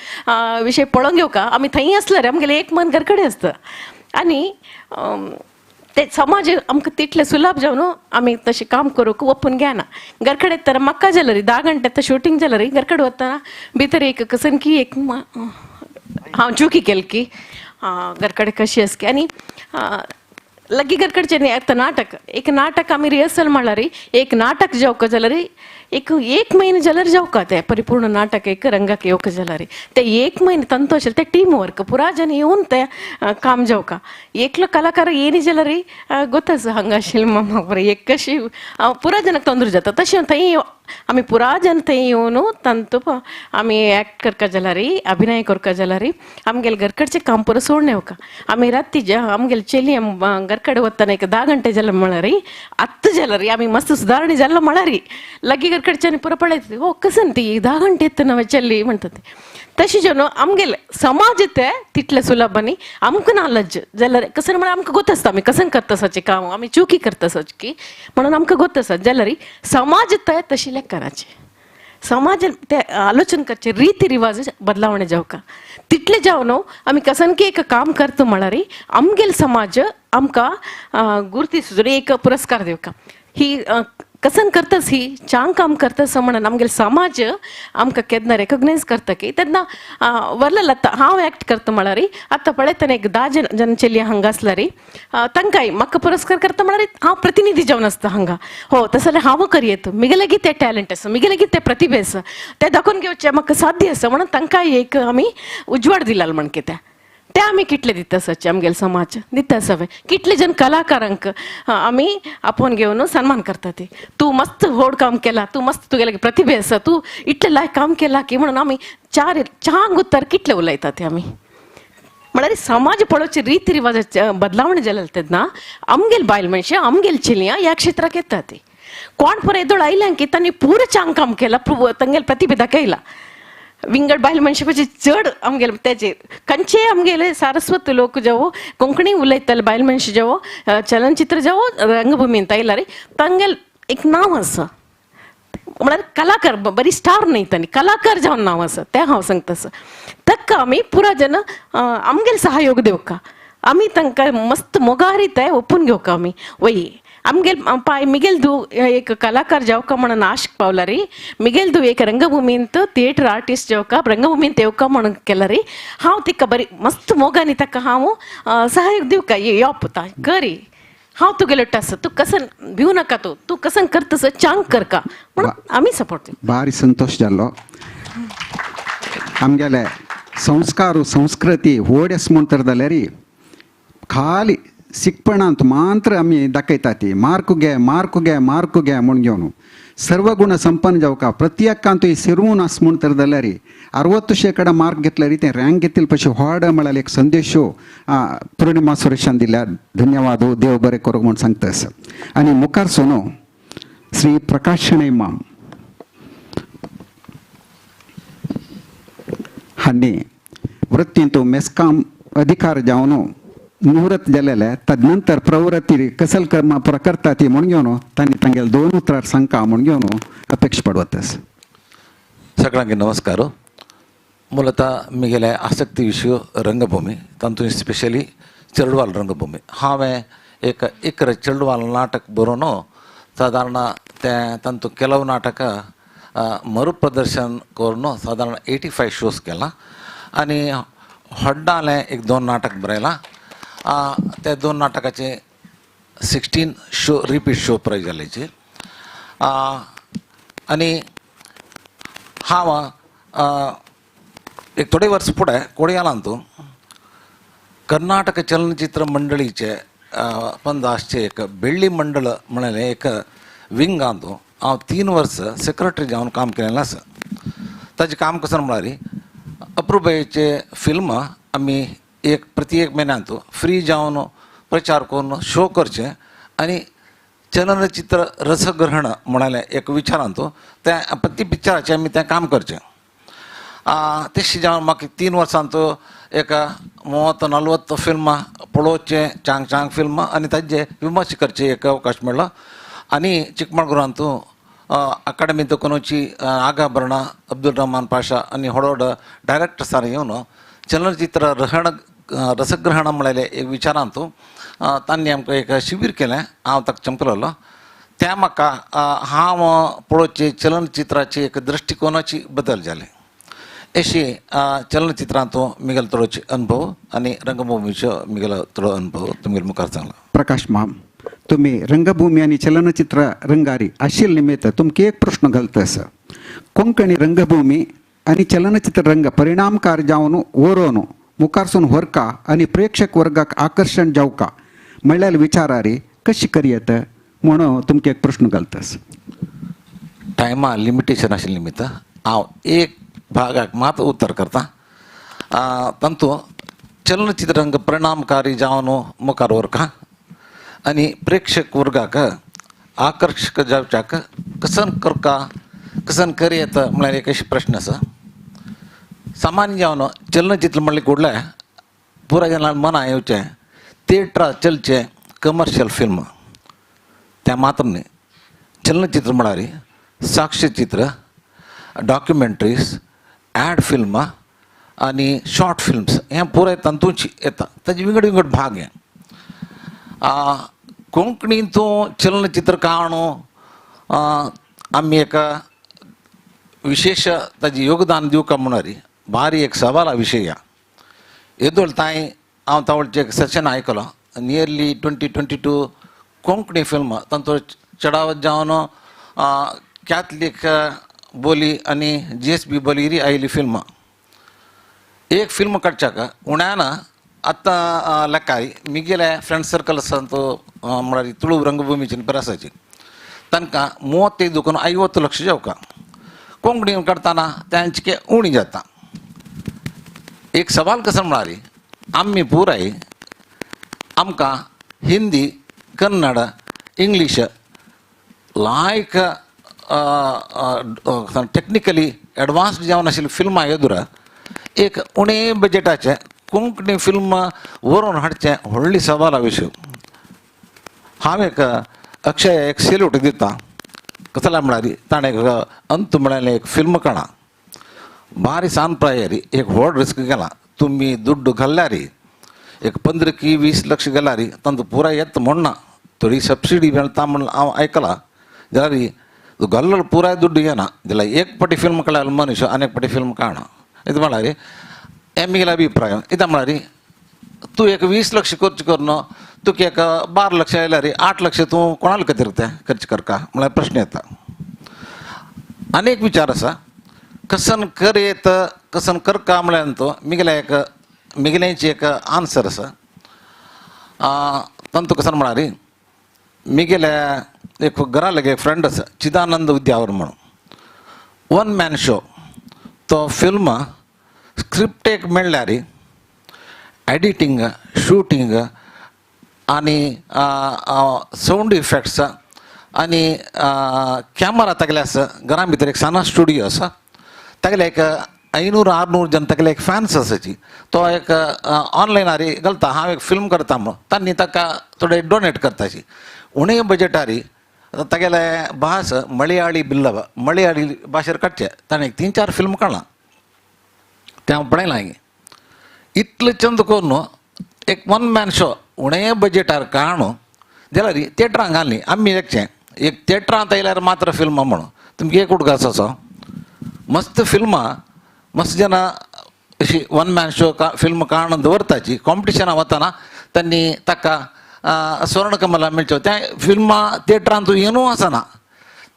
विशय पळोवंक घेवका आमी थंय आसल्यार आमगेलें एक मन घरकडे आसता. आनी ते समाज आमकां तितले सुलभ जावन आमी तशें काम करूंक ओपून घेना. घरकडे तर म्हाका जाल्यार 10 घंटे आतां शुटींग जाल्यार घरकडे वतना भितर एक कसन की एक हांव चुकी केली की घरकडे कशी आसा की. आनी लगी घरकडचें न्ही आतां नाटक एक नाटक आमी रिहर्सल म्हळ्यार एक नाटक जावका जाल्यार एक एक म्हयनो जाल्यार जावका तें परिपूर्ण नाटक एक रंगाक येवका जाल्यार ते एक म्हयनो तांचो आशिल्लें तें टीम वर्क पुरा जन येवन तें काम जावका. एकलो कलाकार येयनी जाल्यार गोतास हांगा आशिल्लें मामा बरें एक कशी पुरा जनाक तोंदर जाता. तशें थंय आमी पुरा जन थंय येवन तांतू आमी एक्ट करता जाल्यार अभिनय करता जाल्यार आमगेले घरकडचें काम पुरो सोडून येवका. आमी राती आमगेले चेली घरकडे वतना एक 10 घंटे जाल्यार म्हळ्यार आत्तां जाल्यार आमी मस्त सुदारणी जाल्लो म्हळ्यार लागीं घरकडच्यान पुरो पळयता हो कसन ती 10 घंटे येतना चली म्हणटा ती. तशें जेवन आमगेले समाज ते तितले सुलभ न्ही आमकां ना लज्ज जाल्यार कसन म्हळ्यार आमकां गोत आसता आमी कसन करता आसाचें काम आमी चुकी करता आसाची की म्हणून आमकां गोत आसा. जाल्यार समाज ते तशी लेखनाचे समाज ते आलोचन करचे रीती रिवाज बदलावणे जावका तितले जावन आमी कसन की एक काम करता म्हळ्यार आमगेले समाज आमकां गुर्ती सुजून एक पुरस्कार दिवका. ही कसन करतास ही चांग काम करतास म्हणून आमगेले समाज आमकां केन्ना रेकग्नायज करता की तेन्ना वरलें आतां हांव एक्ट करता म्हळ्यार आतां पळयतना एक 10 जन चेली हांगा आसल्यार तांकांय म्हाका पुरस्कार करता म्हळ्यार हांव प्रतिनिधी जावन आसता हांगा. हो तशें जाल्यार हांव करयेत म्हगे लेगीत तें टॅलंट आसा, म्हगे लेगीत तें प्रतिभे आसा, तें दाखोवन घेवचें म्हाका साध्य आसा म्हणून तांकांय एक आमी उजवाड दिला म्हण कितें ते आमी कितले दिता आसाचे आमगेले समाज दिता आसा कितले जन कलाकारांक आमी आपोवन घेवन सन्मान करता ते तूं मस्त व्हड काम केलां, तूं मस्त तुगेले प्रतिभे आसा, तूं इतलें लायक काम केलां की म्हणून आमी चार चांग उतर कितले उलयता ते आमी. म्हळ्यार समाज पळोवचे रिती रिवाज बदलावण जालें तेन्ना आमगेले बायल मनशां आमगेले चेलयां ह्या क्षेत्राक येता ती. कोण पुरो येदोळ आयल्या की तांणी पुरो चांग काम केलां, तांगेले प्रतिभे दाखयला. विंगड बायल मनशां पशी चड आमगेले तेजेर खंयचेय आमगेले सारस्वत लोक जावं कोंकणी उलयताले बायल मनशां जावं चलनचित्र जावं रंगभुमींत आयला रे तांगेले एक नांव आसा म्हळ्यार कलाकार बरी स्टार न्हय तांणी कलाकार जावन नांव आसा तें हांव सांगता आसा. ताका आमी पुरा जन आमगेले सहयोग दिवका, आमी तांकां मस्त मोगारी ते ओपून घेवका आमी वय आमगेल पाय मिगेल दू एक कलाकार जावका म्हणून आशक पावला रे मिगेल दू एक रंगभुमींत थिएटर आर्टिस्ट जावका रंगभुमींत येवका म्हणून केला रे हांव तिका बरी मस्त मोगानी ताका हांव सहयोग दिवका यो पुता करी हांव तुगेलो आसा तूं कसन भिवू नाका तूं तूं कसन करतस चांग करका म्हणून आमी सपोर्ट दिवं. भारी संतोश जाल्लो आमगेले संस्कार संस्कृती व्हड आसा म्हणतर जाल्यार खाली शिकपणांत मात्र आमी दाखयता ती मार्क घे मार्क घे मार्क घे म्हूण घेवन सर्वगुण संपन्न जावका प्रत्येकांत सिरून आस म्हूण तर जाल्यार 60% मार्क घेतल्यार तें रँक घेतले पशी व्हड म्हळ्यार एक संदेशो पूर्णिमा सुरेशान दिल्या. धन्यवाद, देव बरें करूं म्हूण सांगता आसा. आनी मुखार सोनो श्री प्रकाश शणै माम हांणी वृत्तींतू मेस्काम अधिकार जावन निवृत्त जालेले तदनंतर प्रवृत्ती कसल कर्मा पुरा ती म्हूण घेवन तांणी तांगेले दोन उतरां सांगका म्हूण घेवन अपेक्षा पडवतस. सगळ्यांक नमस्कार. ಮೂಲತಃ मिगेले आसक्ती विशय रंगभूमी, तातूंत स्पेशली चेडवाल रंगभूमी. हांवें एक इकरा चेडवाल नाटक बरोवन सादारण तें तातूंत ಕೆಲವು नाटक मरुप्रदर्शन करून सादारण 85 शोज केला आनी हड्डालें एक 2 नाटक बरयलां. त्या 2 नाटकाचे 16 शो रिपीट शो पुराय जाल्याचे. आनी हांव एक थोडे वर्स फुडें कोडयालांत कर्नाटक चलनचित्र मंडळीचे पंदासचे एक बेಳ್ಳಿ मंडळ म्हणलें एक विंगांत हांव 3 वर्स सेक्रेटरी जावन काम केलेलें आसा. ताजें काम कशें म्हळ्यार अप्रुबायेचे फिल्म आमी एक प्रति एक म्हयन्यांत फ्री जावन प्रचार करून शो करचें आनी चलनचित्र रसग्रहण म्हणालें एक विचारांत त्या प्रति पिक्चराचें आमी तें काम करचें. तशें जावन म्हाका 3 वर्सांत एक 30-40 फिल्मां पळोवचें, चांग चांग फिल्मां आनी ताजें विमर्श करचें एक अवकाश मेळ्ळो. आनी चिकमळगुरांतू अकाडमी तकूनची आगाभरणा अब्दुल रहमान पाशा आनी व्हड व्हड डायरेक्टर्सां येवन चलनचित्र रसग्रहण म्हळ्यार एक विचारांत तांणी आमकां एक शिबीर केलें. हांव ताका चमकलोलो त्या म्हाका हांव पळोवचे चलनचित्राची एक दृश्टिकोनाची बदल जाले. अशी चलनचित्रांत मिगेलो थोडोचे अनुभव आनी रंगभूमीचो मिगेलो थोडो अनुभव तुमगेले मुखार सांगला. प्रकाश माम, तुमी रंगभूमी आनी चलनचित्र रंगारी आशिल्ले निमित्त तुमकां एक प्रश्न घालता आसा. कोंकणी रंगभूमी आनी चलनचित्र रंग परिणामकार जावन वरोवन मुखारसून व्हरका आनी प्रेक्षक वर्गाक आकर्शण जावका म्हणल्यार विचारारी कशी करयेत म्हणून तुमकां एक प्रश्न घालता आसा. टायमा लिमिटेशन आशिल्ले निमित्त हांव एक भागाक मात उत्तर करता. तातूंत चलनचित्र रंग परिणामकारी जावन मुखार व्हरका आनी प्रेक्षक वर्गाक आकर्शक जावच्याक कसन करका कसन करयेत म्हळ्यार एक अशें प्रश्न आसा. सामान्य जावन चलनचित्र म्हणल्यार कुडलें पुराय जाणां मना येवचें थिएटरां चलचें कमर्शियल फिल्म तें मात्र न्ही. चलनचित्र म्हळ्यार साक्षचित्र, डॉक्युमेंट्रीज, ॲड फिल्मां आनी शॉर्ट फिल्म्स हें पुराय तातूंच येता. ताजे विंगड विंगड भाग हे. कोंकणींतू चलनचित्र काणू आमी एका विशेश ताजें योगदान दिवका म्हणून भारी एक सवाला विशय. येदोळ तांय हांव तावळचें एक सेशन आयकलो नियरली 20-22 कोंकणी फिल्मां तांचो चडावत जावन कॅथलीक बोली आनी GSB बोली आयिल्ली फिल्मां. एक फिल्म काडच्याक उण्यान आतां लेखाय मिगेले फ्रेंड सर्कल आसा तो म्हळ्यार तुळू रंगभूमीची परासाची तांकां 35 करून 50 लक्ष जावका. कोंकणी काडटना तांचे उणी जाता. एक सवाल कसो म्हळ्यार आमी पुराय आमकां हिंदी, कन्नड, इंग्लीश लायक टॅक्निकली एडवान्स जावन आशिल्ली फिल्मां येदुरा एक उणे बजेटाचें कोंकणी फिल्म व्हरून हाडचें व्हडली सवाला विशय. हांव एक अक्षय एक सेल्यूट दिता कसल्या म्हळ्यार ताणें एक अंत म्हळ्यार एक फिल्म काडा भारी सान प्रायरी एक व्हड रिस्क केला. तुमी दुड्ड घाल्यार एक 15 की 20 लक्ष गेल्यार तांचो पुराय येता म्हणना, थोडी सबसिडी मेळटा म्हण हांव आयकलां. जाल्यार घाल्लो पुराय दुड्ड येना जाल्यार एक पटी फिल्म काडल्यार मनीस आनी एक पटी फिल्म काडना. ಇದು म्हळ्यार हें म्हगेलो अभिप्राय. कित्याक म्हळ्यार तूं एक 20 लक्ष खर्च करून तुका एक 12 लक्ष आयल्यार 8 लक्ष तूं कोणाक खातीर तें खर्च करका म्हळ्यार प्रश्न येता. आनी एक विचार आसा कसन करयेत कसन करका म्हळ्यार तो मिगेले एक मिगेल्याची एक आन्सर आसा. तांतू कसन म्हळ्यार मिगेले एक घरा लागीं एक फ्रेंड आसा चिदानंद उद्यावर म्हणून, वन मॅन शो. तो फिल्म स्क्रिप्ट एक मेळ्ळ्यार एडिटींग, शूटिंग आनी सावंड इफेक्ट्स आनी कॅमरा तागेले आसा. घरा भितर एक सान स्टुडियो आसा तागेले एक 500-600 जन तागेले एक फॅन्स आसाची. तो एक ऑनलायन हारी घालता हांव एक फिल्म करता म्हणून, तांणी ताका थोडे डोनेट करताची. उणे बजेटारी तागेले भास मळयाळी बिल्लव, मळयाळी भाशेर काडचे ताणें एक 3-4 फिल्म काडलां, तें हांव पळयलां. इतलें चंद करून एक वन मॅन शो उणे बजेटार काणू जाल्यार थिएटरां घालनी आमी एकचें एक थिएटरांत आयल्यार मात्र फिल्मां म्हणून तुमकां एक उडगास असो मस्त फिल्मां मस्त जेन्ना अशी वन मॅन शो का फिल्म काडून दवरताची कॉम्पिटिशनां वतना तांणी ताका स्वर्णकमला मेळच्यो. त्या फिल्मां थिएटरांत येनू आसना,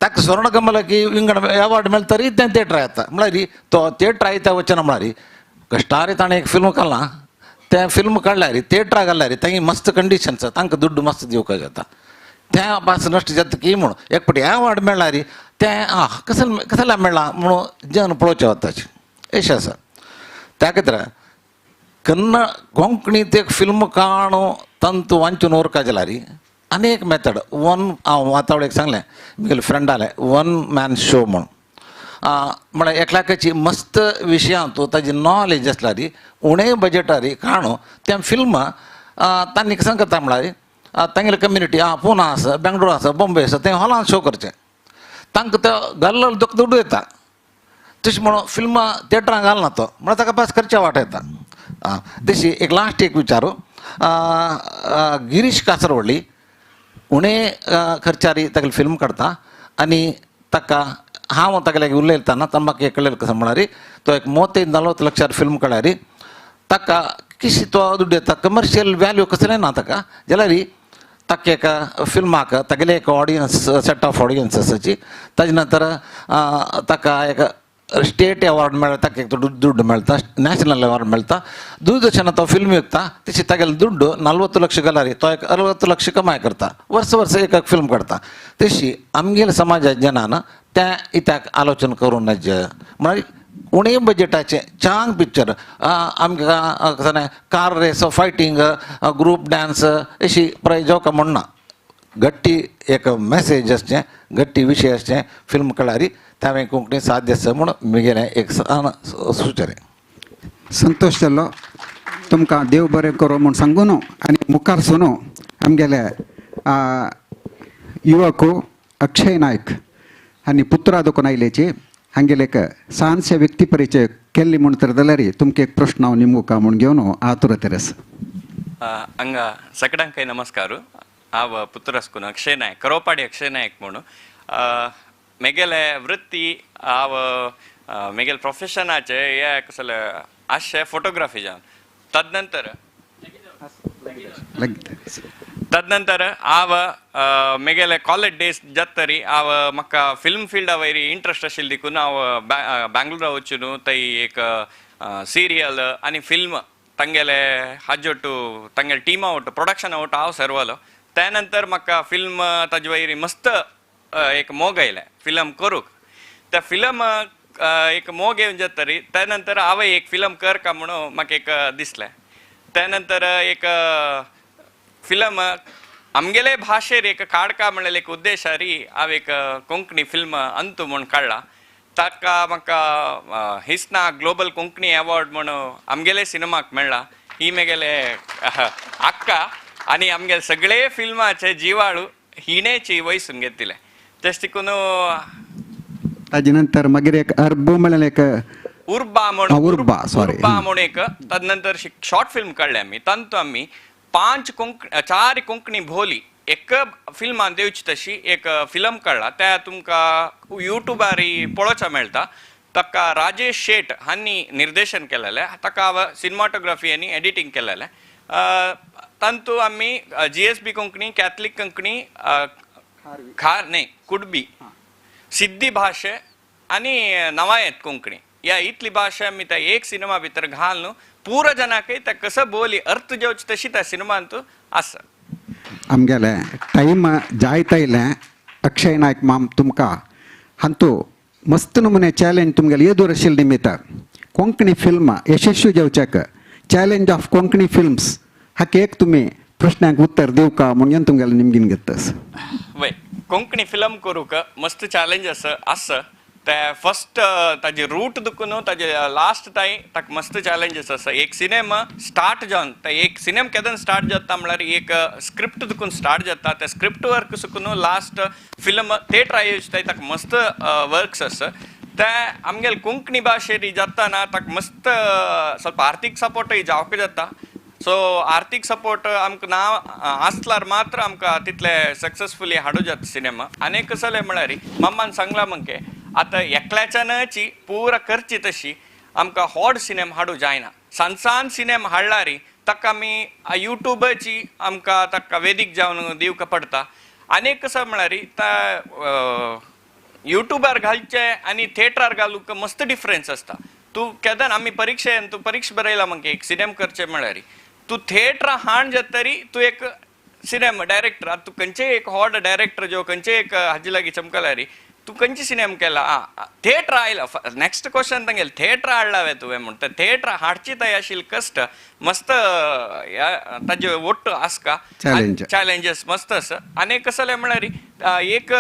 ताका स्वर्णकमलाकी विंगड अवॉर्ड मेळटा तरी तें थिएटर येता. म्हळ्यार तो थिएटर आयता वचना म्हळ्यार कश्टारी ताणें एक फिल्म काडलां, तें फिल्म काडल्यार थिएटराक घाल्यार तांगी मस्त कंडिशन्स, तांकां दुड्ड मस्त दिवपाक जाता. तें भास नश्ट जाता की म्हणून एक फावटी अवॉर्ड मेळ्ळ्यार तें आं कसलें कसलें मेळ्ळां म्हणून जन पळोवचें वताचें अशें आसा. त्या खातीर कन्नड कोंकणी ते फिल्म काणू तंतू वांचून उरका जाल्यार अनेक मेथड वन हांव आतां एक सांगलें म्हगेले फ्रेंडालें वन मॅन शो म्हणून म्हळ्यार एकल्याकाची मस्त विशयांत ताजी नॉलेज आसल्यार उणे बजेटार काणू तें फिल्म तांणी कसं करता म्हळ्यार तांगेले कम्युनिटी आं पुना आसा, बेंगलोर आसा, बॉम्बे आसा, तें हॉलान शो करचें, तांकां तो घाल्लो दुड्डू येता. तशें म्हणून फिल्मां थिएटरां घालना तो म्हळ्यार ताका पास खर्चा वाट येता. आं तशी एक लास्ट एक विचारू, गिरीश कासरवडली उणे खर्चारी तागेली फिल्म काडटा आनी ताका हांव तागेले उलयतना म्हाका एक कळ्ळें कसो म्हळ्यार तो एक 30-40 लक्षार फिल्म काडल्यार ताका किशी तो दुड्ड येता, कमर्शियल व्हॅल्यू कसलें ना ताका, जाल्यार ताका एका फिल्माक तागेले एक ऑडियन्स सेट ऑफ ऑडियन्स आसाची. ताजे नंतर ताका एक स्टेट अवॉर्ड मेळटा, ताका एक दुड्ड मेळटा, नॅशनल अवॉर्ड मेळटा. दूरदर्शनात तो फिल्म विकता, तशी तागेले दुड्ड 40 लक्ष घाल्यार तो एक 60 लक्ष कमाय करता, वर्स वर्स एक एक फिल्म काडटा. तशी आमगेले समाजा जनान त्या इत्याक आलोचन करूं नज म्हळ्यार उणे बजेटाचें चांग पिक्चर आमकां कशें car race, fighting, group dance अशी प्राय जावका म्हणना. गट्टी एक मॅसेज आसचें, गट्टी विशय आसचें फिल्म काडल्यार तांवें कोंकणी साध्य आसा म्हूण म्हगेलें एक सुचलें. संतोश जालो, तुमकां देव बरें करूं म्हूण सांगून आनी मुखार सुनो आमगेले युवक अक्षय नायक आनी पुत्रा दोकोन आयलेची हांगेले एक ल्हानशे व्यक्ती परिचय केल्ली म्हूण तर जाल्यार तुमकां एक प्रश्न हांव निमूका म्हूण घेवन आतुर तेरस. हांगा सगळ्यांकय नमस्कार. हांव पुत्रस्कून अक्षय नायक, करोपाडी अक्षय नायक म्हणून. मेगेले वृत्ती हांव मेगेले प्रोफेशनाचे हे कसले आशे फोटोग्राफी जावन तदनंतर तदनंतर हांव मेगेले कॉलेज डेज जातरी हांव म्हाका फिल्म फिल्डा वयर इंट्रस्ट आशिल्लें देखून हांव बेंगलोरा वचून थंय एक सिरियल आनी फिल्म तांगेले हाजे तांगेले टिमा वट्टू प्रोडक्शना वट्टू हांव सर्वलो. त्या नंतर म्हाका फिल्म ताजे वयर मस्त एक मोग आयलें फिल्म करूंक. त्या फिल्म एक मोग येवन जातरी त्या नंतर हांवें एक फिल्म कर का म्हणून म्हाका एक दिसलें. त्या नंतर एक फिल्म आमगेले भाशेर एक काडका म्हणलें एक उद्देशारी हांव एक कोंकणी फिल्म अंतू म्हूण काडला. ताका म्हाका हिस्ना ग्लोबल कोंकणी अवॉर्ड म्हणून आमगेले सिनेमाक मेळ्ळा. ही मेगेले आक्का आनी आमगेले सगळे फिल्माचे जिवाळू हिणेची वयसून घेतिले. तशें देखून ताजे नंतर मागीर एक अर्बो म्हणल्यार एक उर्बा म्हणून उर्बा, सॉरी, उर्बा म्हणून एक तदनंतर शॉर्ट फिल्म काडले आमी. तांतू आमी 4 कोंकणी भोली एक फिल्मान दिवची तशी एक फिल्म काडला. त्या तुमकां युट्यूबार पळोवच्या मेळटा. ताका राजेश शेट हांणी निर्देशन केलेलें, ताका सिनेमाटोग्राफी आनी एडिटींग केलेलें. तांतू आमी GSB Konkani, Catholic Konkani, खार न्ही कुडबी, सिद्धी भाशे आनी नवायत कोंकणी ह्या इतली भाशा आमी त्या एक सिनेमा भितर घालून पुरो जनाकय त्या कसो बोली अर्थ जेवची तशी त्या सिनेमांत आसा. आमगेले टायम जायत आयलें. अक्षय नायक माम तुमकां हांतू मस्त नमुने चॅलेंज तुमगेले येदूर आशिल्ले निमित्त कोंकणी फिल्म यशस्वी जावच्याक चॅलेंज ऑफ कोंकणी फिल्म्स हाका एक तुमी प्रश्नांक उत्तर दिवका म्हणून तुमगेले निमगीन घेतस. वय कोंकणी फिल्म करूंक मस्त चॅलेंज आसा आसा. ते फस्ट ताजे रूट दुखून ताजे लास्ट ताई ताका मस्त चॅलेंजीस आसा. एक सिनेमा स्टार्ट जावन ते एक सिनेमा केदन स्टार्ट जाता म्हळ्यार एक स्क्रिप्ट दुखून स्टार्ट जाता, ते स्क्रिप्ट वर्क सुकून लास्ट फिल्म थिएटर येवचे ताका मस्त वर्क्स आसा. ते आमगेले कोंकणी भाशेरी जाता ना ताका मस्त ಸ್ವಲ್ಪ आर्थीक सपोर्टय जावंक जाता. सो आर्थीक सपोर्ट आमकां ना आसल्यार मात्र आमकां तितले सक्सेसफुली हाडूं जाता सिनेमा. आनी कसलें म्हळ्यार मम्मान सांगलां मगे आतां एकल्याच्यानची पुरा करची तशी आमकां व्हड सिनेमा हाडूं जायना. सान सान सिनेमा हाडल्यार ताका आमी युट्यूबाची आमकां ताका वेदीक जावन दिवंक पडटा. आनी कसो म्हळ्यार युट्यूबार घालचे आनी थिएटरार घालूंक मस्त डिफरन्स आसता. तूं केदन आमी परिक्षेन तूं परीक्षा बरयला मगे एक सिनेमा करचें म्हळ्यार तूं थिएटरा हाण जातरी तूं एक सिनेमा डायरेक्टर आतां तूं खंयचेय एक व्हड डायरेक्टर जो खंयचेय एक हाजे लागीं चमकल्यार तूं खंयचे सिनेमा केला थिएटर आयला. नेक्स्ट क्वेश्चन तांगेलें थिएटर हाडला वे तुवें म्हण थिएटर हाडची थंय आशिल्ली कश्ट मस्त ताजे ಒಟ್ಟು आसका चॅलेंजीस मस्त आसा. आनी कसलें म्हळ्यार एक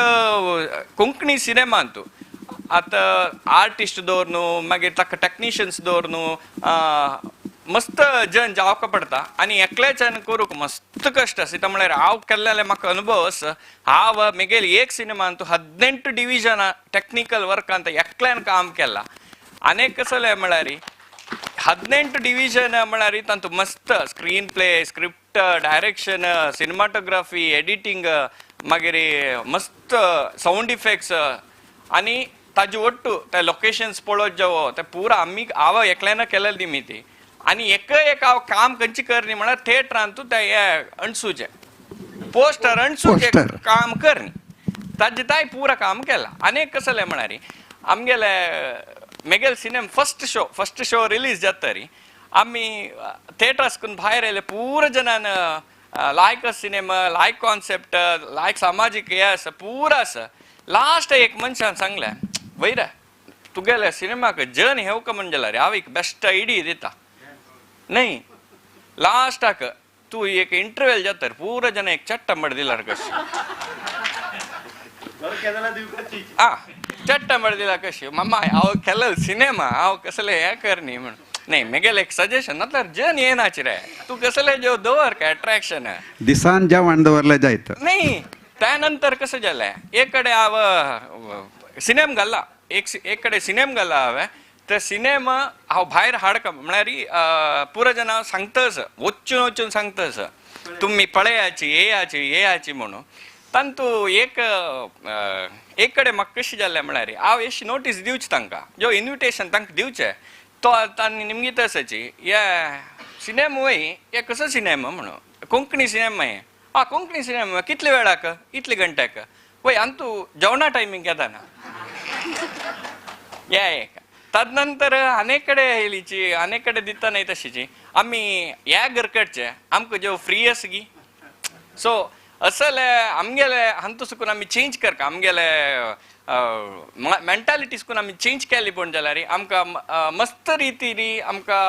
कोंकणी सिनेमांतू आतां आर्टिस्ट दवर न्हू मागीर ताका टॅक्निशियन्स दवर न्हू मस्त जन जावंक पडटा आनी एकल्याच्यान करूंक मस्त कश्ट आसा. म्हळ्यार हांव केल्लें म्हाका अनुभव आसा. हांव म्हगेले एक सिनेमान तूं 18 डिविजन टॅक्निकल वर्कांत एकल्यान काम केलां. आनी कसलें म्हळ्यार 18 डिविजन म्हळ्यार तातूंत मस्त screen play, script, direction, cinematography, editing, मागीर मस्त सावंड इफेक्ट्स आनी ताजे ಒಟ್ಟು ते लोकेशन्स पळोवप जावो ते पुरा आमी हांव एकल्यान केलें निमिती. आनी एक एक हांव काम खंयची करनी म्हळ्यार थिएटरान तूं ते अणसूचें पोस्टर अणसूचें काम करनी ताजे ताय पुरा काम केलां. आनी कसलें म्हळ्यार आमगेले मेगेले cinema first show release जाता री आमी थिएटरासून भायर आयले पुरा जनान लायक सिनेमा, लायक कॉन्सेप्ट, लायक सामाजीक हें आसा पुरा आसा. लास्ट एक मनशान सांगलें वयर तुगेले सिनेमाक जन हेवका म्हण जाल्यार हांव एक बेस्ट आयडिया दिता न्हय. लास्टाक तूं एक इंटरवेल जाता पुरा जन एक चट्टा मड दिल्यार कशी आं चट्टा मड दिल्यार कशी मम्मा हांव केलें सिनेमा हांव कसलें हें कर न्ही म्हण न्हय म्हगेलें एक सजेशन नातल्यार जन येनाच रे तूं कसलें जेव दवर काय अट्रॅक्शन दिसान जेवण दवरलें जायत न्हय. त्यानंतर कसं जालें एक कडेन हांव सिनेम घाला एक कडेन सिनेम घाला हांवें ते सिनेमा हांव भायर हाडका म्हळ्यार पुरा जाणां सांगताच वचून वचून सांगताच तुमी पळयाची येयाची येयाची म्हणून. तांतू एक एक कडेन म्हाका कशें जालें म्हळ्यार हांव अशी नोटीस दिवची तांकां जो इन्विटेशन तांकां दिवचें तो तांणी निमगीत आसाची हे सिनेमा वय हे कसो सिनेमा म्हणून कोंकणी सिनेमा हे आं कोंकणी सिनेमा कितले वेळाक इतले घंट्याक वय आनी तूं जेवणा टायमींग येता ना या एक. तदनंतर अनेक कडेन येयलीची अनेक कडेन दिता न्हय तशीची आमी ह्या गरकडचे आमकां जेव फ्री आसा गी सो असले आमगेले हांतू सुकून आमी चेंज करता आमगेले मेंटालिटी सुकून आमी चेंज केली पण जाल्यार आमकां मस्त रितीनी आमकां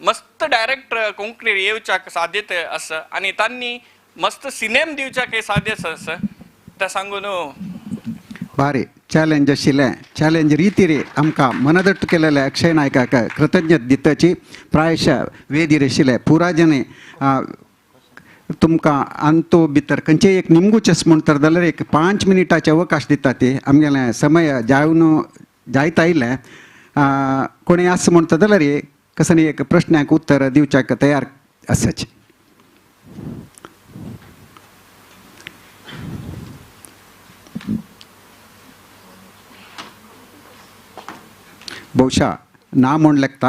मस्त डायरेक्टर कोंकणी येवच्याक साध्यते आसा आनी तांणी मस्त सिनेम दिवच्याक साध्य आसा तें सांगून भारी चॅलेंज आशिल्लें. चॅलेंज रितीर आमकां मनदट्ट केलेले अक्षय नायकाक कृतज्ञत दिताची प्रायशा वेदीर आशिल्ले पुराजने तुमकां अंतो भितर खंयचेय एक निमगुचेस म्हूण तर जाल्यार एक 5 मिनटाचे अवकाश दिता ती आमगेलें समय जावन जायत आयलें. कोणी आसा म्हणटा जाल्यार कसं एक प्रश्नाक उत्तर दिवच्याक तयार आसाची. ಬಹುಶಃ ನಾ म्हूण लेखता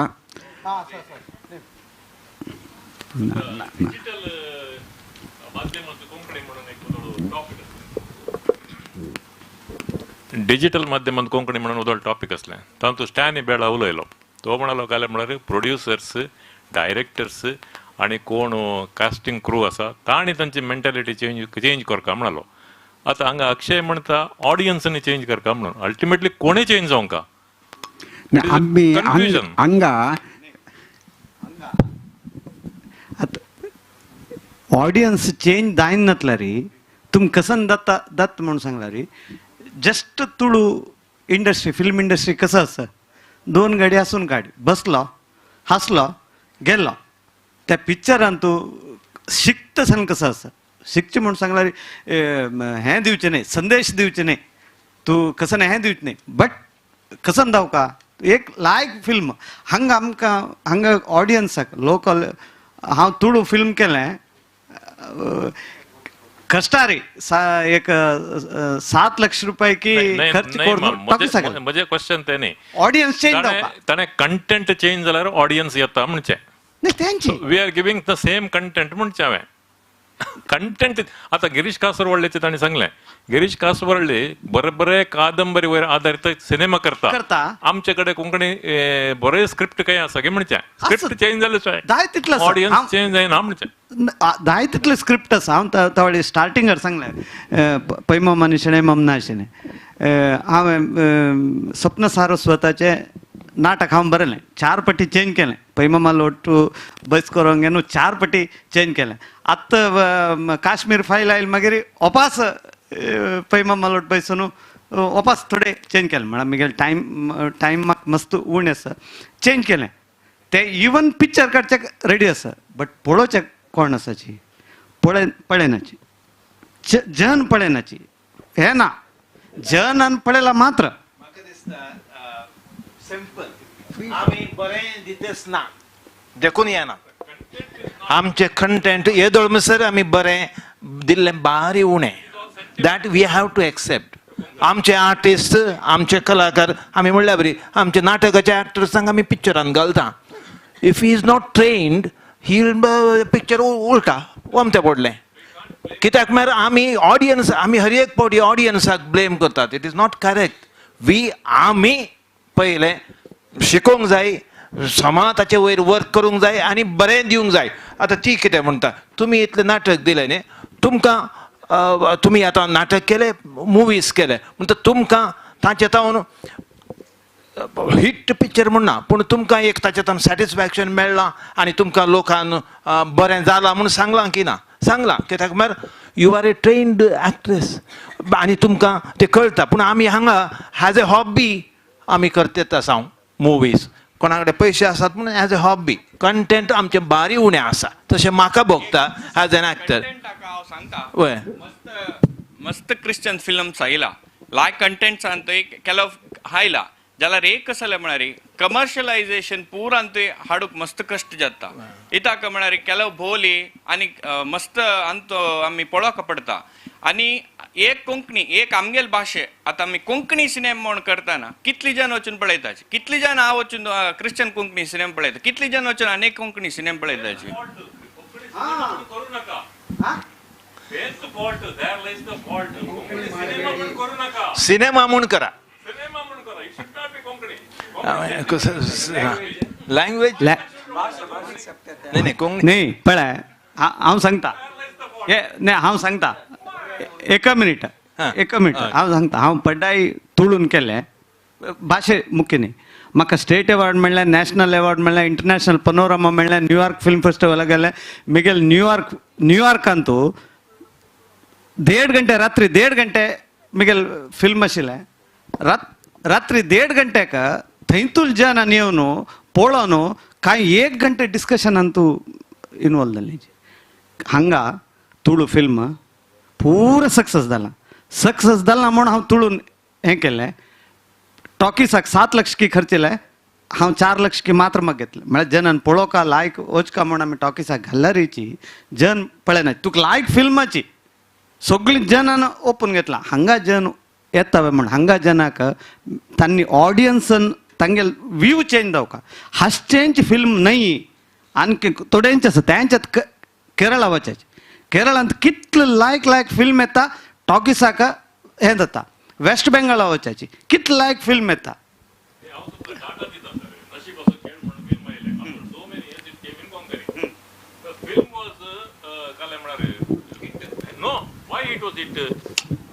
डिजिटल माध्यमांत कोंकणी म्हणून उदळ टॉपीक आसलें तातूंत स्टॅनी बेळा उलयलो तो म्हणालो काय म्हळ्यार प्रोड्युसर्स डायरेक्टर्स आनी कोण कास्टिंग क्रू आसा तांणी तांची मेंटेलिटी चेंज करका म्हणालो. आतां हांगा अक्षय म्हणटा ऑडियन्सांनी चेंज करका म्हणून अल्टिमेटली कोणें चेंज जावंका आमी हांगा आतां ऑडियन्स चेंज जायनातल्यार तुमी कसन दत्त दत्त म्हणून सांगल्यार just Tulu industry, film industry कसं आसा, दोन गाडी आसून गाडी बसलो, हांसलो, गेलो. त्या पिक्चरान तूं शिकता सांग कसं आसा, शिकचें म्हूण सांगल्यार हें दिवचें न्ही, संदेश दिवचें न्ही, तूं कसं न्ही हें दिवचें न्ही, बट कसन दावका एक लायक फिल्म. हांगा आमकां हांगा ऑडियन्साक लोकल हांव तुळू फिल्म केलें कष्टारी एक 7 लाख रुपये की खर्च करून टाकू शकले. म्हजें क्वेश्चन तें न्ही, ऑडियन्स चेंज जावपा, ताणें कंटेंट चेंज जाल्यार ऑडियन्स येता म्हणचें न्ही तेंची. We are giving the same content म्हणचें हांवें. कंटेंट आतां गिरीश कासरवर्ळेचें ताणें सांगलें, गिरीश कासरवर्ळे बरे बरे कादंबरी वयर आदारीत सिनेमा करता, आमचे कडेन कोंकणी बरे स्क्रिप्ट काय आसा की म्हणचें, स्क्रिप्ट चेंज जालें जाय तितलें ऑडियन्स चेंज जायना म्हणचें, जाय तितलें स्क्रिप्ट आसा. हांव तवळे स्टार्टिंगार सांगलें पैमाम आनी शणैमाम ना आशिल्लें, हांवें स्वप्न सारस्वताचें नाटक हांव बरयलें, 4 पटी चेंज केलें, पैमामा लोटू बस करोंगे न्हू 4 पटी चेंज केलें. आतां काश्मीर फायल आयल मागीर ओपास पैमामा लोट बैस न्हू ओपास थोडे चेंज केलें, म्हळ्यार मागीर टायम टायम म्हाका मस्त उणें आसा, चेंज केलें. ते इवन पिक्चर काडच्याक रेडी आसा, बट पळोवच्याक कोण आसाची पळय पळयनाची, जन पळयनाची, हें ना जनान पळयला मात्र. म्हाका दिसता सिंपल, आमी बरें दितेच ना देखून येना आमचे कंटेंट येदोळ म्हणसर आमी बरें दिल्लें बारी उणें, that we have to accept. आमचे आर्टिस्ट, आमचे कलाकार, आमी म्हणल्यार बरी आमचे नाटकाचे एक्टर्सांक आमी पिक्चरान घालता, if he is not trained he picture उलटा वमतें पडलें. कित्याक म्हळ्यार आमी ऑडियन्स, आमी हर एक फावटी ऑडियन्साक ब्लेम करतात, it is not correct. We आमी पयलें शिकोवंक जाय, समा ताचे वयर वर्क करूंक जाय आनी बरें दिवंक जाय. आतां ती कितें म्हणटा, तुमी इतलें नाटक दिलें न्ही, तुमकां तुमी आतां नाटक केलें, मुवीज केले, म्हणटा तुमकां ताचें तावन हिट पिक्चर म्हण ना, पूण तुमकां एक ताचें तावन सॅटिस्फॅक्शन मेळ्ळां आनी तुमकां लोकान बरें जालां म्हूण सांगलां की ना, सांगलां कित्याक म्हळ्यार you are a trained actress आनी तुमकां तें कळटा. पूण आमी हांगा एज ए हॉबी आमी करतात आसा मुवीज, कोणा कडेन पयशे आसात म्हणून एज ए हॉबी, कंटेंट आमचें बारी उणें आसा तशें म्हाका भोगता एज एन एक्टर. हांव सांगता, वय मस्त क्रिश्चन फिल्म्स आयला, लायक कंटेंट्सान थंय केलो आयला, जाल्यार एक कसलें म्हळ्यार कमर्शलायजेशन पुरान थंय हाडूंक मस्त कश्ट जाता. इताक म्हळ्यार केलो बोली आनी मस्त अंत आमी पळोवंक पडटा. आनी एक कोंकणी एक आमगेल भाशे आतां आमी कोंकणी सिनेमा म्हूण करतना कितली जाण वचून पळयताची, कितली जाण हांव वचून क्रिश्चन कोंकणी सिनेमा पळयता, कितली जाण वचून आनी कोंकणी सिनेमा पळयताची. सिनेमा म्हूण करा, लँग्वेज न्ही कोंकणी न्ही पळय हांव सांगता, न्ही हांव सांगता, एक मिनीट एक मिनीट हांव सांगता, हांव पड्डाय तुळून केलें भाशे मुख्य न्ही, म्हाका स्टेट एवॉर्ड मेळ्ळें, नॅशनल एवॉर्ड मेळ्ळें, इंटरनॅशनल पनोरमा मेळ्ळें, न्यूयॉर्क फिल्म फेस्टिवलाक गेलें. मिगेल न्यूयॉर्क न्यूयॉर्कांतू 1.5 गंटे रात्री 1.5 गंटे मिगेल फिल्म आशिल्लें, रात्री 1.5 गंट्याक थंयतूल जनान येवन पळोवन कांय 1 गंटे डिस्कशनान तूं इनवॉल्व जालें. हांगा तुळू फिल्म पुरो सक्सेस जाला, सक्सेस जाला म्हूण हांव तुळून हें केलें. टॉकीसाक 7 लाख की खर्चिलें, हांव 4 लाख की मात्र म्हाका घेतलें, म्हळ्यार जनान पळोवका लायक वचका म्हूण आमी टॉकीसाक घाल्यारीची जन पळयना, तुका लायक फिल्माची सगळीं जनान ओपून घेतलां. हांगा जन येता म्हूण हांगा जनाक तांणी ऑडियन्सान तांगेल व्यू चेंज जावका, हासचेंच फिल्म न्हय आणखी थोड्यांचे आसा तेंच्यात केरळा वचाचे, केरळांत कितले लायक लायक फिल्म येता, टॉकीसाक हें जाता, वेस्ट बेंगाला वचाची कितले लायक फिल्म येता.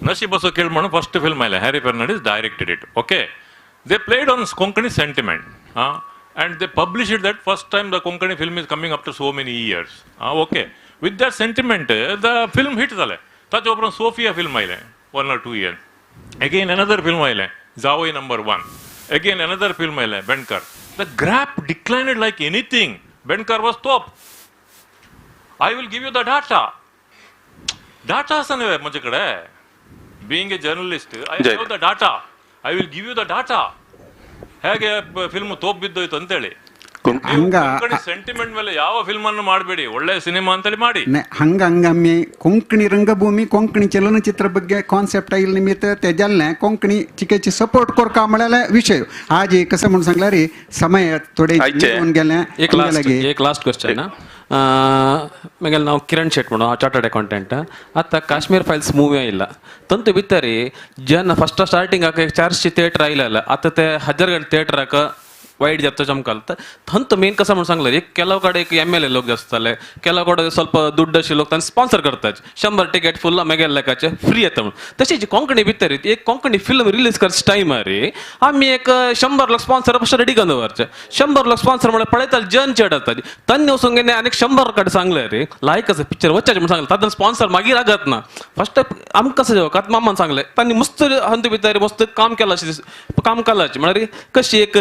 नशीब असो खेळ म्हणून फर्स्ट फिल्म आयलें, Harry Fernandes directed it, okay. They played on Konkani sentiment and they publish it that first time the Konkani film is coming after so many years, okay. With that sentiment the film hit जालें. ताचे उपरांत सोफिया फिल्म आयलें 1 or 2 year, again another film आयलें Javai number 1. Again another film आयलें Benkar. The graph declined like anything. Benkar was top. I will give you the data. Data आसा न्हय म्हजे कडेन. Being a journalist I have the data. I will give you the data. ಹೇಗೆ ಫಿಲ್ಮ್ ತೋಪ್ ಬಿದ್ದೋಯ್ತು ಅಂತೇಳಿ. ಸೆಂಟಿಮೆಂಟ್ ಮೇಲೆ ಯಾವ ಫಿಲ್ಮ್ ಅನ್ನು ಮಾಡಬೇಡಿ, ಒಳ್ಳೆ ಸಿನಿಮಾ ಅಂತೇಳಿ ಮಾಡಿ. ಹಂಗ ಹಂಗಮ್ಮಿ ಕೊಂಕಣಿ ರಂಗಭೂಮಿ ಕೊಂಕಣಿ ಚಲನಚಿತ್ರ ಬಗ್ಗೆ ಕಾನ್ಸೆಪ್ಟ್ आयल निमित्त ते जाल्लें कोंकणी चिकेची सपोर्ट करका म्हळ्यार विशय आज कसं म्हणून सांगल्यार समय थोडे गेले. एक लास्ट क्वेश्चन मागीर नांव किरण शेट म्हणून हांव चार्टर्ड अकाउंटंट. आतां काश्मीर फायल्स मुवी आयला तंतू भितर जेन्ना फस्ट स्टार्टिंगाक 400 थिएटर आयलें आतां ते 1000 थिएटराक वायट जाता चमकाल. थंत मेन कसं म्हणून सांगलं एक ಕೆಲವು ಕಡೆ एम एल ए लोक जास्तले, ಕೆಲವು ಕಡೆ ಸ್ವಲ್ಪ ದುಡ್ಡು लोक तांकां स्पॉन्सर करतात. 100 टिकेट फुल मागीर लेखाचे फ्री येता म्हणून. तशेंच कोंकणी भितर एक कोंकणी फिल्म रिलीज करचे टायमार आमी एक 100 लोक स्पॉन्सर फस्ट रेडी करून दवरचे. 100 लोक स्पॉन्सर म्हणल्यार पळयता जन चड जाता तांणी वचून गेले आनी 100 कडेन सांगलें रे लायक आसा पिक्चर वचचें म्हणून सांगलें. तातूंत स्पॉन्सर मागीर आगत ना. फस्ट आमकां कसं जेवकात मामान सांगलें तांणी मस्त हंत भितर मस्त काम केलां काम केलां म्हळ्यार कशी एक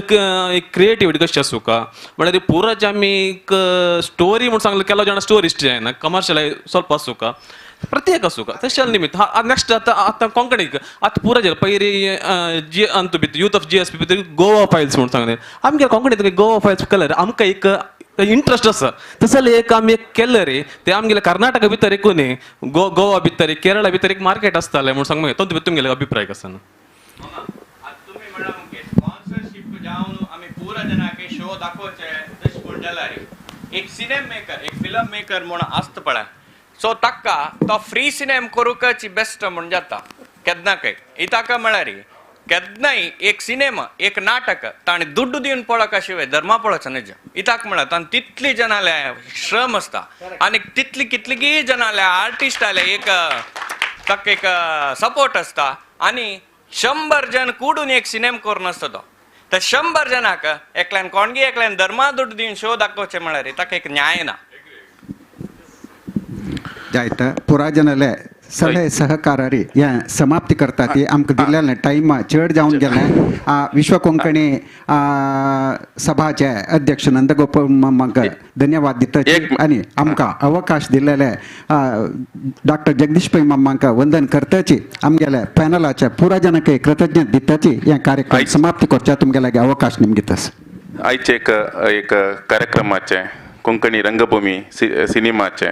क्रिएटिविटी कशी आसूं का म्हळ्यार पुराचे आमी एक स्टोरी म्हूण सांगलें केलो जाणा स्टोरी जायना कमर्शियल ಸ್ವಲ್ಪ आसूं का प्रत्येक आसूं का तशें निमित्त. नेक्स्ट आतां आतां कोंकणीक आतां पुरा जालें पयलीं जी अंतू भितर यूथ ऑफ GSP भितर गोवा फायल्स म्हूण सांगलें. आमगे कोंकणीत गोवा फायल्स केल्यार आमकां एक इंट्रस्ट आसा तसो एक आमी एक केलें रे ते आमगेले कर्नाटका भितर एकूय न्ही गोवा भितर केरळा भितर एक मार्केट आसतालें म्हूण सांग मागीर तो तुमगेले अभिप्राय कसो ना. शो दाखोवचे तशें म्हूण जाल्यार एक सिनेम मेकर एक फिल्म मेकर म्हूण आसता पळय सो ताका तो फ्री सिनेम करूंकच बेस्ट म्हूण जाता केन्नाकय. इताका म्हळ्यार केन्नाय एक सिनेमा एक नाटक ताणें दुड्डू दिवन पळोवका शिवाय धर्मा पळोवचो न्हय. इताक म्हळ्यार ताणें तितली जनाले श्रम आसता आनी तितली कितलीगी जनाले आर्टिस्ट आले एक ताका एक सपोर्ट आसता आनी 100 जन कुडून एक सिनेम करून आसता तो. तर 100 जनाक एकल्यान कोणगी एकल्यान धर्मा दुड्ड दिवन शो दाखोवचें म्हळ्यार ताका एक न्याय ना. जायत पुराजनाले सगळे सहकारारी हे समाप्ती करता ती आमकां दिल्लें टायम चड जावन गेलें. विश्व कोंकणी सभाचे अध्यक्ष नंदगोपाल मामाक धन्यवाद दिता आनी आमकां अवकाश दिल्लेले डॉक्टर जगदीश पै मामाक वंदन करताची आमगेले पॅनलाचे पुराजनाक कृतज्ञ दिताची हे कार्यक्रम समाप्ती करच्या तुमगेले अवकाश निमगितस. आयचे एक एक कार्यक्रमाचे कोंकणी रंगभूमी सिनेमाचे